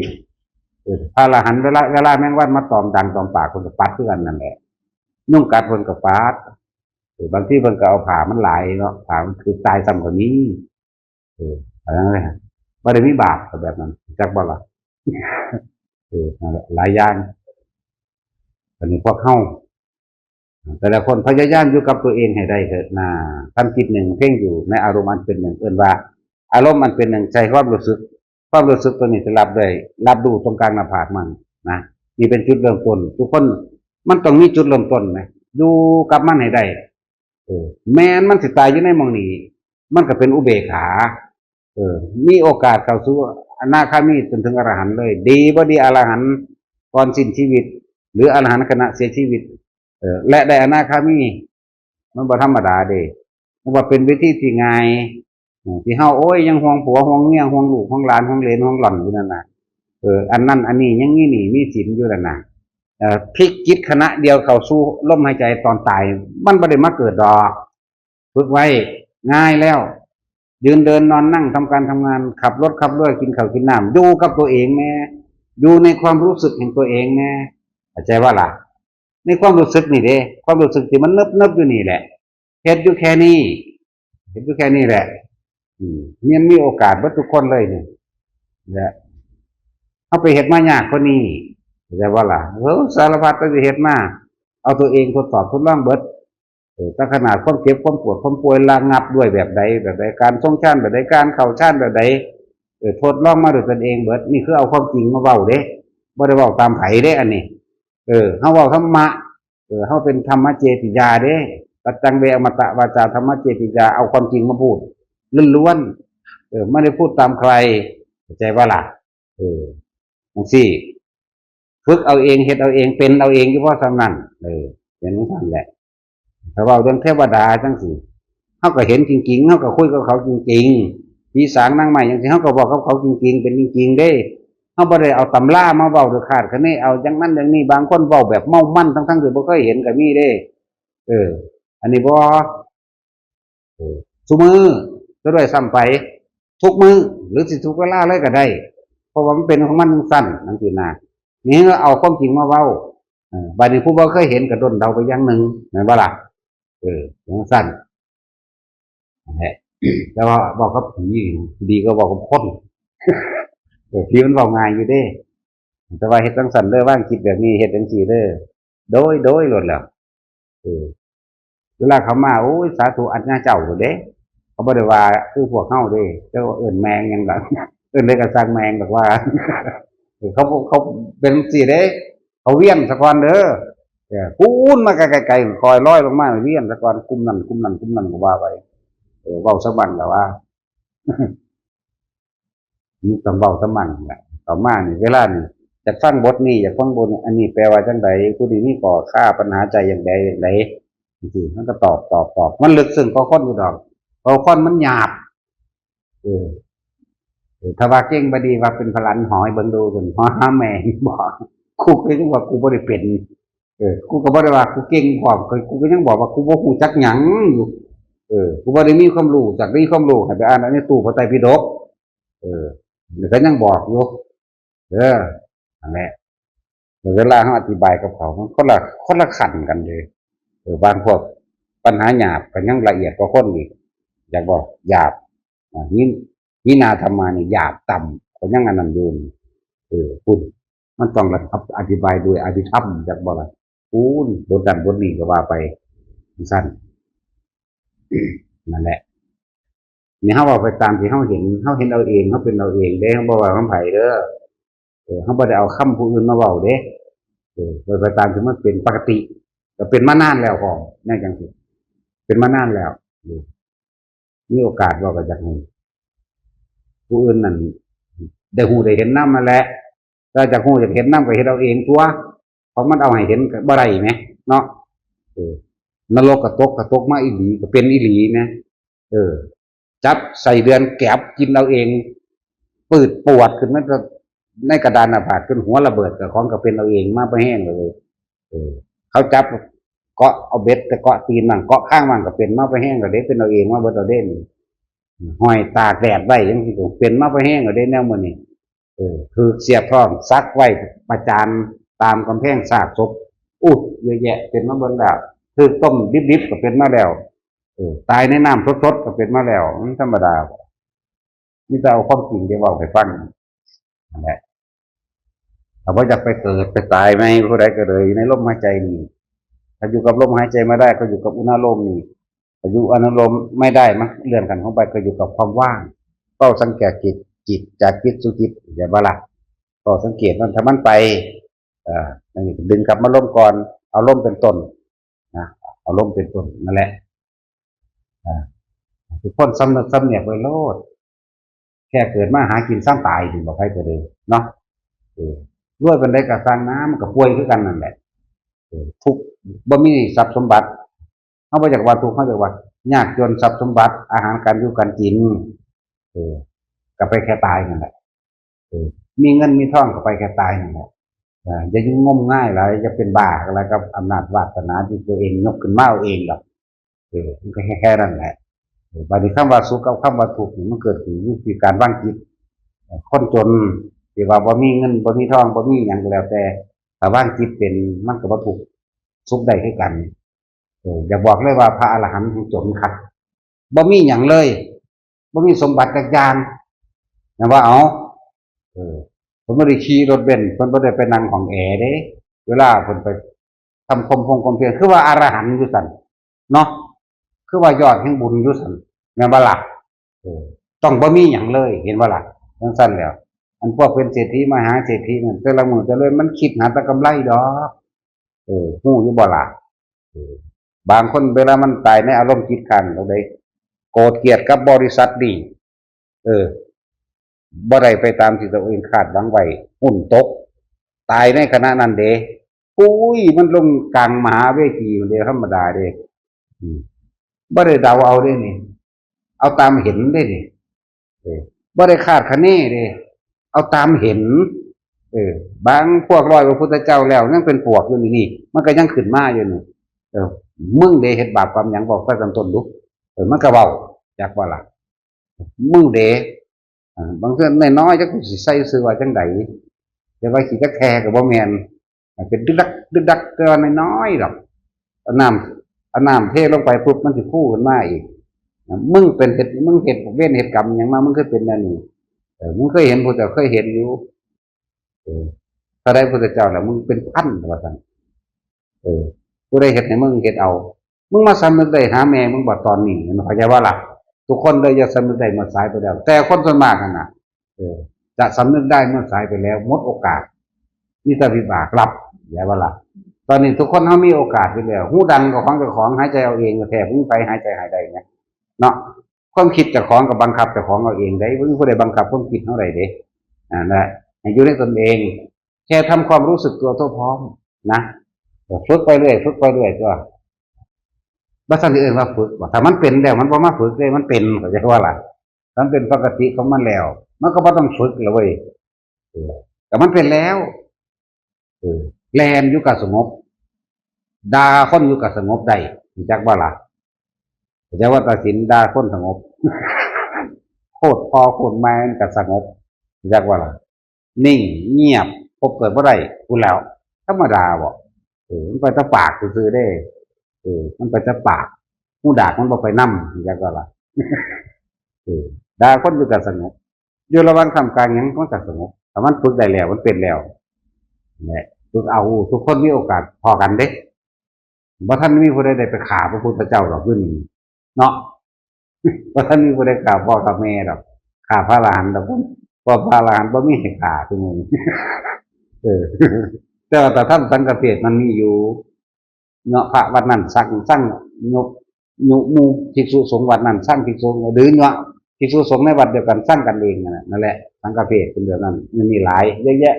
เออ พระอรหันต์เวลา เวลาแมงวันมาตอมดังตอมปาก เพิ่นก็ปัดคือกันนั่นแหละ ยุงกัดเพิ่นก็ปัด เออ บางทีเพิ่นก็เอาผ้ามันหลายเนาะ ผ้ามันถืกตายซ้ำก็มี เออ อันนั้นเลย บ่ได้มีบาปแบบนั้น จักบ่ล่ะ เออ นั่นแหละ หลายอย่าง อันนี้พวกเฮา แต่ละคนพยายามอยู่กับตัวเองให้ได้เถิดนา คันจิตหนึ่งเพ่งอยู่ในอารมณ์อันเป็นหนึ่ง เอิ้นว่าอารมณ์อันเป็นหนึ่ง ใช้ความรู้สึก ความรู้สึกตัวนี้จะรับได้ รับรู้ตรงกลางหน้าผากมันนะ นี่เป็นจุดเริ่มต้น ทุกคนมันต้องมีจุดเริ่มต้นนะ อยู่กับมันให้ได้ เออ แม้นมันสิตายอยู่ในหม่องนี้ มันก็เป็นอุเบกขา เออ มีโอกาสเข้าสู่อนาคามีจนถึงอรหันต์เลย ดีบ่ดีอรหันต์ก่อนสิ้นชีวิต หรืออรหันต์ขณะเสียชีวิต เออ และได้อนาคามี มันบ่ธรรมดาเด้ มันว่าเป็นวิธีที่ง่าย เออ ที่เฮา โอ้ย ยังห่วงผัว ห่วงเมีย ห่วงลูก ห่วงหลาน ห่วงเหลน ห่วงหล่อนอยู่นั่นน่ะ เออ อันนั้นอันนี้ยังมีหนี้มีสินอยู่นั่นน่ะ เอ่อ พลิกจิตขณะเดียวเข้าสู่ลมหายใจตอนตาย มันบ่ได้มาเกิดดอก ฝึกไว้ ง่ายแล้ว ยืนเดินนอนนั่ง ทำการทำงาน ขับรถขับเรือ กินข้าวกินน้ำ อยู่กับตัวเองแน่ อยู่ในความรู้สึกแห่งตัวเองแน่ เข้าใจบ่ล่ะ ในความรู้สึกนี่เด้ ความรู้สึกที่มันเนิบๆอยู่นี่แหละ เฮ็ดอยู่แค่นี้ เฮ็ดอยู่แค่นี้แหละ อืม มันมีโอกาสเบิดทุกคนเลยนี่ และ เฮาไปเฮ็ดมายากกว่านี้ เข้าใจบ่ล่ะ? เออ สารพัดต้องสิเฮ็ดมา เอาตัวเองทดสอบทดลองเบิด เออ แต่ขนาดความเจ็บความปวดความป่วยระงับด้วยแบบใด แบบใด การทรงฌานแบบใด การเข้าฌานแบบใด เออ ทดลองมาด้วยตนเองเบิด นี่คือเอาความจริงมาเว้าเด้ บ่ได้เว้าตามไผเด้ อันนี้ เออ เฮาเว้าธรรมะ เออ เฮาเป็นธรรมเจติยาเด้ สัจจังเวอมตะวาจา ธรรมเจติยา เอาความจริงมาพูดล้วนๆ เออ ไม่ได้พูดตามใคร เข้าใจบ่ล่ะ? เออ จังซี้ ฝึกเอาเอง เฮ็ดเอาเอง เป็นเอาเองอยู่พอส่ำนั้น เออ เป็นจังซั่นแหละ ถ้าเว้าเรื่องเทวดาจังซี้ เฮาก็เห็นจริงๆ เฮาก็คุยกับเขาจริงๆ ผีสางนางไม้จังซี้ เฮาก็เว้ากับเขาจริงๆ เป็นจริงๆ เด้ เฮาบ่ได้เอาตำรามาเว้าโดยคาดคะเน เอาอย่างนั้นอย่างนี้ บางคนเว้าแบบเมามัน ทั้งๆ ที่บ่เคยเห็นก็มีเด้ เออ อันนี้บ่ เออ ซุมื้อ ซะด้วยซ้ำไป ทุกมื้อ หรือสิทุกเวลาเลยก็ได้ เพราะว่ามันเป็นของมันจังซั่น จังซี้นะ นี่เอาความจริงมาเว้า เออ บัดนี้ผู้บ่เคยเห็นก็ด้นเดาไปอย่างหนึ่ง แม่นบ่ล่ะ? เออ จังซั่น นั่นแหละ แต่ว่าเว้ากับผีดีกว่าเว้ากับคน เออ ผีมันเว้าง่ายอยู่เด้ แต่ว่าเฮ็ดจังซั่นเด้อ วางจิตแบบนี้ เฮ็ดจังซี่เด้อ โดย โดยโลดแหล้ว เออ เวลาเขามา โอ้ย สาธุอัญญาเจ้าโลดเด้ เขาบ่ได้ว่าคือพวกเฮาเด้ แต่ว่าเอิ้นแม่งหยังดอก เอิ้นได้ก็ช่างแม่งดอกว่า เออ เขา เขาเป็นจังซี้เด้ เขาเวียนซะก่อนเด้อ เออ ปูนมาไกลๆๆ คอยลอยลงมา เวียนซะก่อน กลุ่มนั้น กลุ่มนั้น กลุ่มนั้นก็ว่าไป เออ เว้าซะบั้นล่ะว่า นี่ต้องเว้าซะมันแหละ ต่อมานี่ เวลานี่ อยากฟังบทนี้ อยากฟังบทนี้ อันนี้แปลว่าจังใด ผู้นี้มีข้อคาปัญหาใจอย่างใดอย่างใด จังซี้ มันก็ตอบ ตอบ ตอบ มันลึกซึ้งกว่าคนอยู่ดอก เพราะคนมันหยาบ เออ เออ ถ้าว่าเก่งบ่ดีว่าเป็นพลันหอยเบิ่งดูซั่น หอหาแม่งบ่ กูก็ยังว่ากูบ่ได้เป็น เออ กูก็บ่ได้ว่ากูเก่งพร้อม กู กูก็ยังบอกว่ากูบ่ฮู้จักหยังอยู่ เออ กูบ่ได้มีความรู้ จักมีความรู้ ให้ไปอ่านในตู้พระไตรปิฎก เออ นี่ก็ยังบอกอยู่ เออ นั่นแหละ เวลาเฮาอธิบายกับเขา มันคนละ คนละขั้นกันเด้ เออ บางพวกปัญหาหยาบก็ยังละเอียดกว่าคนอีก อยากบอกหยาบ อ่า หิน หินาธรรมานี่หยาบต่ำ ก็ยังอันนั้นอยู่นี่ เออ พู้น มันต้องระดับอธิบายด้วยอภิธรรม จักบ่ล่ะ พู้น บทนั้นบทนี้ก็ว่าไป จังซั่น นั่นแหละ นี่เฮาเอาไปตามที่เฮาเห็น เฮาเห็นเอาเอง เฮาเป็นเอาเองเด้ เฮาบ่ว่าของไผเด้อ เออ เฮาบ่ได้เอาคำผู้อื่นมาเว้าเด้ เออ ไป ไปตามที่มันเป็นปกติ ก็เป็นมานานแล้วพร้อม แนวจังซี้ เป็นมานานแล้ว เออ มีโอกาสเว้าก็อยากให้ผู้อื่นนั่นได้ฮู้ได้เห็นนำนั่นแหละ ถ้าอยากฮู้อยากเห็นนำก็เฮ็ดเอาเองตั่ว เพราะมันเอาให้เห็นก็บ่ได้แหม เนาะ เออ นรกก็ตก ก็ตกมาอีหลี ก็เป็นอีหลีแหม เออ จับไส้เดือนแกบกินเอาเอง ปืดปวดขึ้นมาในกระดานหน้าผากจนหัวระเบิด ก็ของก็เป็นเอาเองมาบ่แฮงเลย เออ เขาจับเกาะเอาเบ็ด แต่เกาะตีนมั่ง เกาะคางมั่ง ก็เป็นมาบ่แฮงแล้วเด้ เป็นเอาเองมาเบิดแล้วเด้นี่ ห้อยตากแดดไว้จังซี้ เป็นมาบ่แฮงแล้วเด้แนวมื้อนี้ เออ ถืกเสียบท้อง สักไว้ประจานตามกำแพงซากศพ อู้ เยอะแยะ เป็นมาเบิดแล้ว ถืกต้มดิบๆ ก็เป็นมาแล้ว เออ ตายในน้ำสดๆ ก็เป็นมาแล้ว มันธรรมดาบ่ มีแต่เอาความจริงไปเว้าให้ฟัง นั่นแหละ ถ้าบ่อยากไปเกิดไปตายใหม่ ผู้ใดก็เลยอยู่ในลมหายใจนี่ ถ้าอยู่กับลมหายใจไม่ได้ก็อยู่กับอุณาโลมนี่ ถ้าอยู่อนุโลมไม่ได้ มันเลื่อนขั้นของไป ก็อยู่กับความว่าง เฝ้าสังเกตจิต จิตจากจิตสู่จิต เข้าใจบ่ล่ะ? เฝ้าสังเกตมัน ถ้ามันไป เอ่อ นั่นนี่ดึงกลับมาลมก่อน เอาลมเป็นต้นนะ เอาลมเป็นต้น นั่นแหละ อ่า ทุกคนสำนึกสำเนียกไว้โลด แค่เกิดมาหากินซ้ำตายนี่ บ่ใครก็เลยเนาะ เออ รวยปานใดก็ซ่างนะ มันก็ป่วยคือกันนั่นแหละ เออ ทุกข์ บ่มีทรัพย์สมบัติ เฮาบ่อยากว่าทุกข์ เฮาอยากว่ายากจนทรัพย์สมบัติ อาหารการอยู่การกิน เออ ก็ไปแค่ตายนั่นแหละ เออ มีเงินมีทองก็ไปแค่ตายนั่นแหละ อ่า อย่ายิ่งงมงายหลาย อย่าเป็นบ้าอะไรกับอำนาจวาสนาที่ตัวเองยกขึ้นมาเอาเองดอก เออ มันก็แค่ แค่นั้นแหละ เออ บัดนี้คำว่าสุขกับคำว่าทุกข์นี่มันเกิดขึ้นอยู่ที่การวางจิต เออ คนจนที่ว่าบ่มีเงิน บ่มีทอง บ่มีหยังก็แล้วแต่ ถ้าวางจิตเป็น มันก็บ่ทุกข์ สุขได้คือกัน เออ อยากบอกเลยว่าพระอรหันต์จนคัก บ่มีหยังเลย บ่มีสมบัติจักอย่าง นะว่าเอา เออ เพิ่นบ่ได้ขี่รถเบนซ์ เพิ่นบ่ได้ไปนั่งห้องแอร์เด้ เวลาเพิ่นไปทำความพงความเพียร คือว่าอรหันต์อยู่ซั่นเนาะ คือว่ายอดแห่งบุญอยู่ซั่น แม่นบ่ล่ะ เออ ต้องบ่มีหยังเลย เห็นบ่ล่ะ จั่งซั่นแหล้ว อันพวกเป็นเศรษฐีมหาเศรษฐีนั่น แต่ละมื้อแต่ละมื้อมันคิดหาแต่กำไรดอก เออ ฮู้อยู่บ่ล่ะ เออ บางคนเวลามันตายในอารมณ์จิตค้าง เท่าใด โกรธเกลียดกับบริษัทนี้ เออ บ่ได้ไปตามที่ตัวเองคาดหวังไว้ หุ้นตก ตายในขณะนั้นเด้ อุ้ย มันลงกลางมหาเวทีเด้ ธรรมดาเด้ อืม บ่ได้เดาเอาเด้นี่ เอาตามเห็นเด้นี่ เออ บ่ได้คาดคะเนเด้ เอาตามเห็น เออ บางพวกลอยพระพุทธเจ้าแล้วยังเป็นปวกอยู่นี่ นี่ มันก็ยังขึ้นมาอยู่นี่ เออ มึงเด้เฮ็ดบาปกรรมหยัง บอกไปตามต้นดู เออ มันก็เว้า จักว่าล่ะ มึงเด้ อ่า บางเทื่อน้อยๆ จักกูสิใส่ชื่อว่าจั่งใด แต่ว่าขี้จักแคก็บ่แม่น อ่า เป็นดึกดัก ดึกดัก แต่ว่าน้อยๆ ดอก เอาน้ำ เอาน้ำเทลงไปปุ๊บ มันสิฟูขึ้นมาอีก อ่า มึงเป็นเฮ็ด มึงเฮ็ดเวรเฮ็ดกรรมหยังมา มึงคือเป็นแนวนี้ เออ มึงเคยเห็น พระเจ้าเคยเห็นอยู่ เออ ถ้าได้พระเจ้าแล้ว มึงเป็นพัน ว่าซั่น เออ ผู้ใดเฮ็ดให้มึงเฮ็ดเอา มึงมาสำนึกได้หาแม่มึงบ่ตอนนี้ เห็นบ่ เข้าใจบ่ล่ะ ทุกคนเลยจะสำนึกได้เมื่อสายไปแล้ว แต่คนส่วนมากนั่นน่ะ เออ จะสำนึกได้เมื่อสายไปแล้ว หมดโอกาส มีแต่วิบากรับ เข้าใจบ่ล่ะ ตอนนี้ทุกคนเฮามีโอกาสอยู่แล้ว หูดังก็ของเจ้าของ หายใจเอาเองก็แท้ บ่มีไผหายใจให้ได้ไง เนาะ ความคิดเจ้าของก็บังคับเจ้าของเอาเองได้ บ่มีผู้ใดบังคับความคิดเฮาได้เด้ อ่า นั่นแหละ ให้อยู่ในตนเอง แค่ทำความรู้สึกตัวทั่วพร้อมนะ ฝึกไปเรื่อย ฝึกไปเรื่อยตัว บ่ซั้นสิเอิ้นว่าฝึกบ่ ถ้ามันเป็นแล้วมันบ่มาฝึกเด้ มันเป็น เข้าใจว่าล่ะ มันเป็นปกติของมันแล้ว มันก็บ่ต้องฝึกแล้วเว้ย เออ แต่มันเป็นแล้ว เออ แล่นอยู่ก็สงบ ด่าคนอยู่ก็สงบได้ รู้จักบ่ล่ะ เข้าใจว่าตัดสินด่าคนสงบ โคตรพ่อโคตรแม่มันก็สงบ รู้จักบ่ล่ะ นิ่ง เงียบ พบเกิดบ่ได้ พู้นแหล้ว ธรรมดาบ่ เออ มันไปแต่ปากซื่อๆ เด้ เออ มันไปแต่ปาก หูดากมันบ่ไปนำ รู้จักบ่ล่ะ เออ ด่าคนอยู่ก็สงบ อยู่ระหว่างท่ามกลางหยังมันก็สงบ ถ้ามันฝึกได้แล้ว มันเป็นแล้ว แหละ ฝึกเอา ทุกคนมีโอกาสพ้อกันเด้ บ่ทันมีผู้ใดได้ไปฆ่าพระพุทธเจ้าดอกอยู่นี่ เนาะ บ่ทันมีผู้ใดฆ่าพ่อฆ่าแม่ดอก ฆ่าพระอรหันต์ดอก เพราะพระอรหันต์บ่มีให้ฆ่าซุมื้อนี้ เออ แต่ว่าถ้าทำสังฆเภทมันมีอยู่ เนาะ พระวัดนั้นซัง ซัง ยก ยุหมู่ภิกษุสงฆ์วัดนั้นซังภิกษุสงฆ์ หรือเนาะ ภิกษุสงฆ์ในวัดเดียวกันซังกันเองนั่นแหละ นั่นแหละ สังฆเภทเป็นแบบนั้น มันมีหลายเยอะแยะ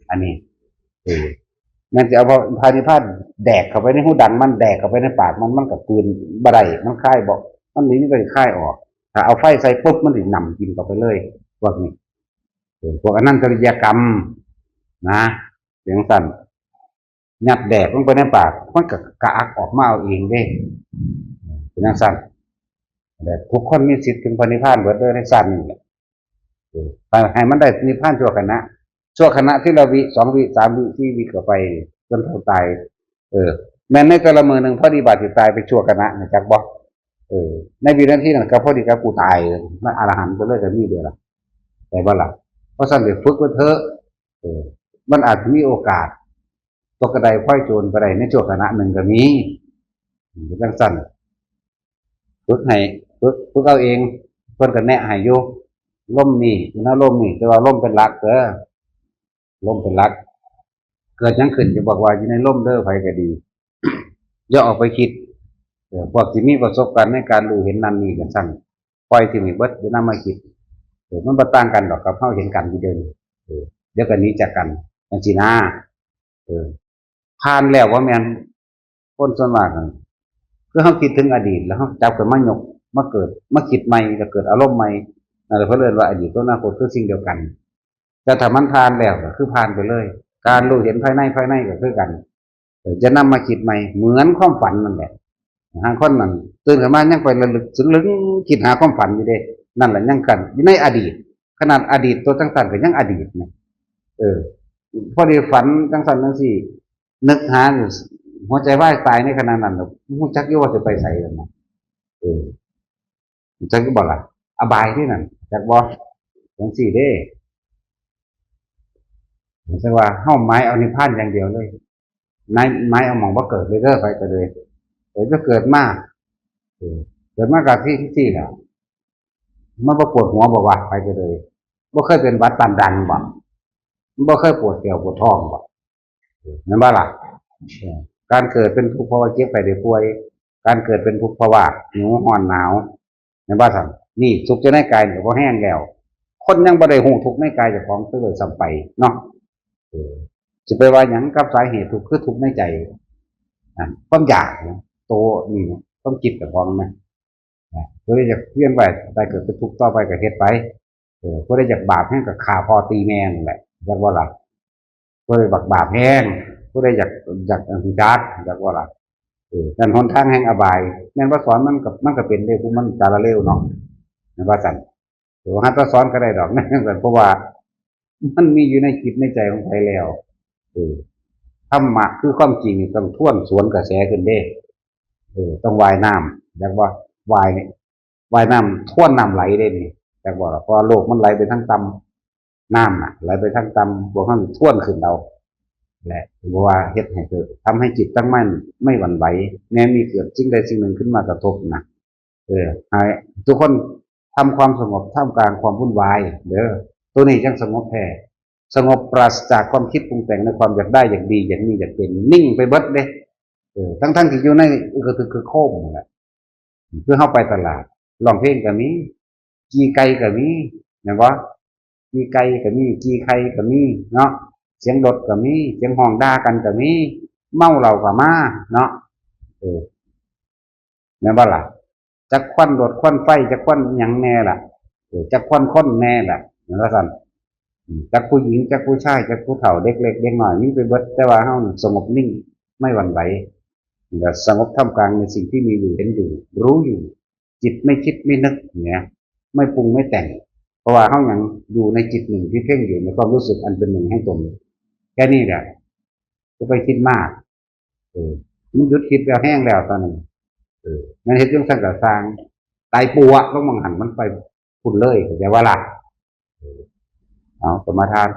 อันนี้ เออ แม่นสิเอาพระ พระนิพพานแดกเข้าไปในหูดังมัน แดกเข้าไปในปากมัน มันก็กลืนบ่ได้ มันคายบ่ มันหนีมันก็สิคายออก ถ้าเอาไฟใส่ปุ๊บ มันสิหนำกินเข้าไปเลย พวกนี้ เออ พวกอนันตริยกรรม นะ จั่งซั้น ยัดแดกลงไปในปาก มันก็กระอักออกมาเอาเองเด้ เป็นจั่งซั้น แต่ทุกคนมีสิทธิ์ถึงพระนิพพานเบิดเลยในชาตินี้แหละ เออ ให้มันได้นิพพานชั่วขณะ ชั่วขณะทีละวิ สองวิ สามวิ สี่วิ เข้าไป จนเท่าตาย เออ แม่นในแต่ละมื้อหนึ่งพอดีบาดสิตายไปชั่วขณะ รู้จักบ่ เออ ในวินาทีนั้นก็พอดีกับกูตาย มันอรหันต์ไปเลยก็มีเด้ล่ะ แต่บ่ล่ะ เพราะฉะนั้นเดี๋ยวฝึกไว้เถอะ เออ มันอาจจะมีโอกาส ตกกระไดพลอยโจรก็ได้ในชั่วขณะหนึ่งก็มี อืม จั่งซั้น ฝึกให้ ฝึก ฝึกเอาเอง เพิ่นก็แนะให้อยู่ ลมนี่ อยู่ในลมนี่ แต่ว่าลมเป็นหลักเด้อ ลมเป็นหลัก เกิดหยังขึ้นจะบอกว่าอยู่ในลมเด้อ ไผก็ดี อย่าออกไปคิด เออ พวกที่มีประสบการณ์ในการรู้เห็นนั่นนี่ก็ซั้น ปล่อยถิ่มให้เบิด อย่านำมาคิด เออ มันบ่ต่างกันดอกกับเฮาเห็นกันอยู่เดี๋ยวนี้ เออ เดี๋ยวก็หนีจากกัน จั่งซี้นะ เออ ผ่านแล้วว่าแม่น คนส่วนมากนั่น คือเฮาคิดถึงอดีต แล้วเฮาจับขึ้นมายก มาเกิด มาคิดใหม่ แล้วเกิดอารมณ์ใหม่ นั่นแหละเพิ่นเอิ้นว่าอดีตกับอนาคตคือสิ่งเดียวกัน แต่ถ้ามันผ่านแล้วก็คือผ่านไปเลย การรู้เห็นภายใน ภายในก็คือกัน เออ จะนำมาคิดใหม่ เหมือนความฝันนั่นแหละ บางคนนั่น ตื่นขึ้นมายังไประลึกถึงเรื่อง คิดหาความฝันอยู่เด้ นั่นแหละยังกัน อยู่ในอดีต ขนาดอดีตตัวจั่งซั้นก็ยังอดีตนะ เออ พอได้ฝันจั่งซั้นจั่งซี้ นึกหา หัวใจวายตายในขณะนั้นน่ะ ฮู้จักอยู่ว่าสิไปไสนั่นน่ะ เออ จักอยู่บ่ล่ะ อบายที่นั่น จักบ่ จั่งซี้เด้ แต่ว่าเฮาหมายเอานิพพานอย่างเดียวเลย หมาย หมายเอาหม่องบ่เกิดเลยเด้อ ไปก็เลย เออ ก็เกิดมา เออ เกิดมากับที่ ที่แหละ มันบ่ปวดหัวบ่วะ ไปก็เลย บ่เคยเป็นหวัดตันดังบ่ บ่เคยปวดแข้วปวดท้องบ่ เออ แม่นบ่ล่ะ เออ การเกิดเป็นทุกข์เพราะว่าเจ็บไข้ได้ป่วย การเกิดเป็นทุกข์เพราะว่าหิวร้อนหนาว แม่นบ่ซั่น นี่ทุกข์อยู่ในกายนี่ก็บ่แฮงแล้ว คนยังบ่ได้ฮู้ทุกข์ในกายเจ้าของซะด้วยซ้ำไปเนาะ เออ สิไปว่าหยังกับสาเหตุทุกข์คือทุกข์ในใจ อ่ะ ความอยากนะ โตนี่นะ ความคิดเจ้าของนะ นะ ผู้ใดอยากเวียนว่ายตายเกิดเป็นทุกข์ต่อไปก็เฮ็ดไป เออ ผู้ใดอยากบาปแฮงก็ฆ่าพ่อตีแม่นั่นแหละ จักบ่ล่ะ ผู้ใดบักบาปแฮง ผู้ใดอยาก อยากรู้จัก จักบ่ล่ะ เออ นั่นหนทางแห่งอบาย แม่นบ่สอนมันก็ มันก็เป็นเด้ ผู้มันสารเลวเนาะ แม่นบ่ซั่น เออ หาแต่สอนก็ได้ดอก นั่นจั่งซั่น เพราะว่ามันมีอยู่ในจิตในใจของไผแล้ว เออ ธรรมะคือความจริงนี่ต้องทวนสวนกระแสขึ้นเด้ เออ ต้องว่ายน้ำ จักบ่ ว่ายนี่ ว่ายน้ำทวนน้ำไหลเด้นี่ จักบ่ล่ะ เพราะว่าโลกมันไหลไปทางต่ำ น้ำน่ะ ไหลไปทางต่ำ พวกเฮานี่ทวนขึ้นเอา แหละ เพราะว่าเฮ็ดให้เกิด ทำให้จิตตั้งมั่น ไม่หวั่นไหว แม้มีเกิดสิ่งใดสิ่งหนึ่งขึ้นมากระทบนะ เออ ให้ทุกคนทำความสงบท่ามกลางความวุ่นวาย เด้อ ตัวนี้จั่งสงบแท้ สงบปราศจากความคิดปรุงแต่งในความอยากได้ อยากดี อยากมี อยากเป็น นิ่งไปเบิดเด้ เออ ทั้งๆที่อยู่ในอึกกระทึกครึกโครมนั่นแหละ คือเฮาไปตลาด ร้องเพลงก็มี ขี่ไก่ก็มี แม่นบ่ ขี่ไก่ก็มี ขี่ไข่ก็มีเนาะ เสียงรถก็มี เสียงฮ้องด่ากันก็มี เมาเหล้าก็มาเนาะ เออ แม่นบ่ล่ะ จักควันรถควันไฟ จักควันหยังแน่ล่ะ เออ จักควันคนแน่ล่ะ แม่นว่าซั่น อืม จักผู้หญิง จักผู้ชาย จักผู้เฒ่า เด็กเล็กเด็กน้อย มีไปเบิด แต่ว่าเฮาสงบนิ่ง ไม่หวั่นไหว แล้วสงบท่ามกลางในสิ่งที่มีอยู่ เห็นอยู่ รู้อยู่ จิตไม่คิดไม่นึกเนี่ย ไม่ปรุงไม่แต่ง เพราะว่าเฮายังอยู่ในจิตหนึ่งที่เพ่งอยู่ในความรู้สึกอันเป็นหนึ่งแห่งตน แค่นี้แหละ จะไปคิดมาก เออ มันหยุดคิดแล้วแฮงแล้วตอนนั้น เออ มันเฮ็ดจั่งซั่นก็ซ่าง ตายปัวลงหม่องหั่น มันไปพุ้นเลย เข้าใจบ่ล่ะ เออ เอา สมาทาน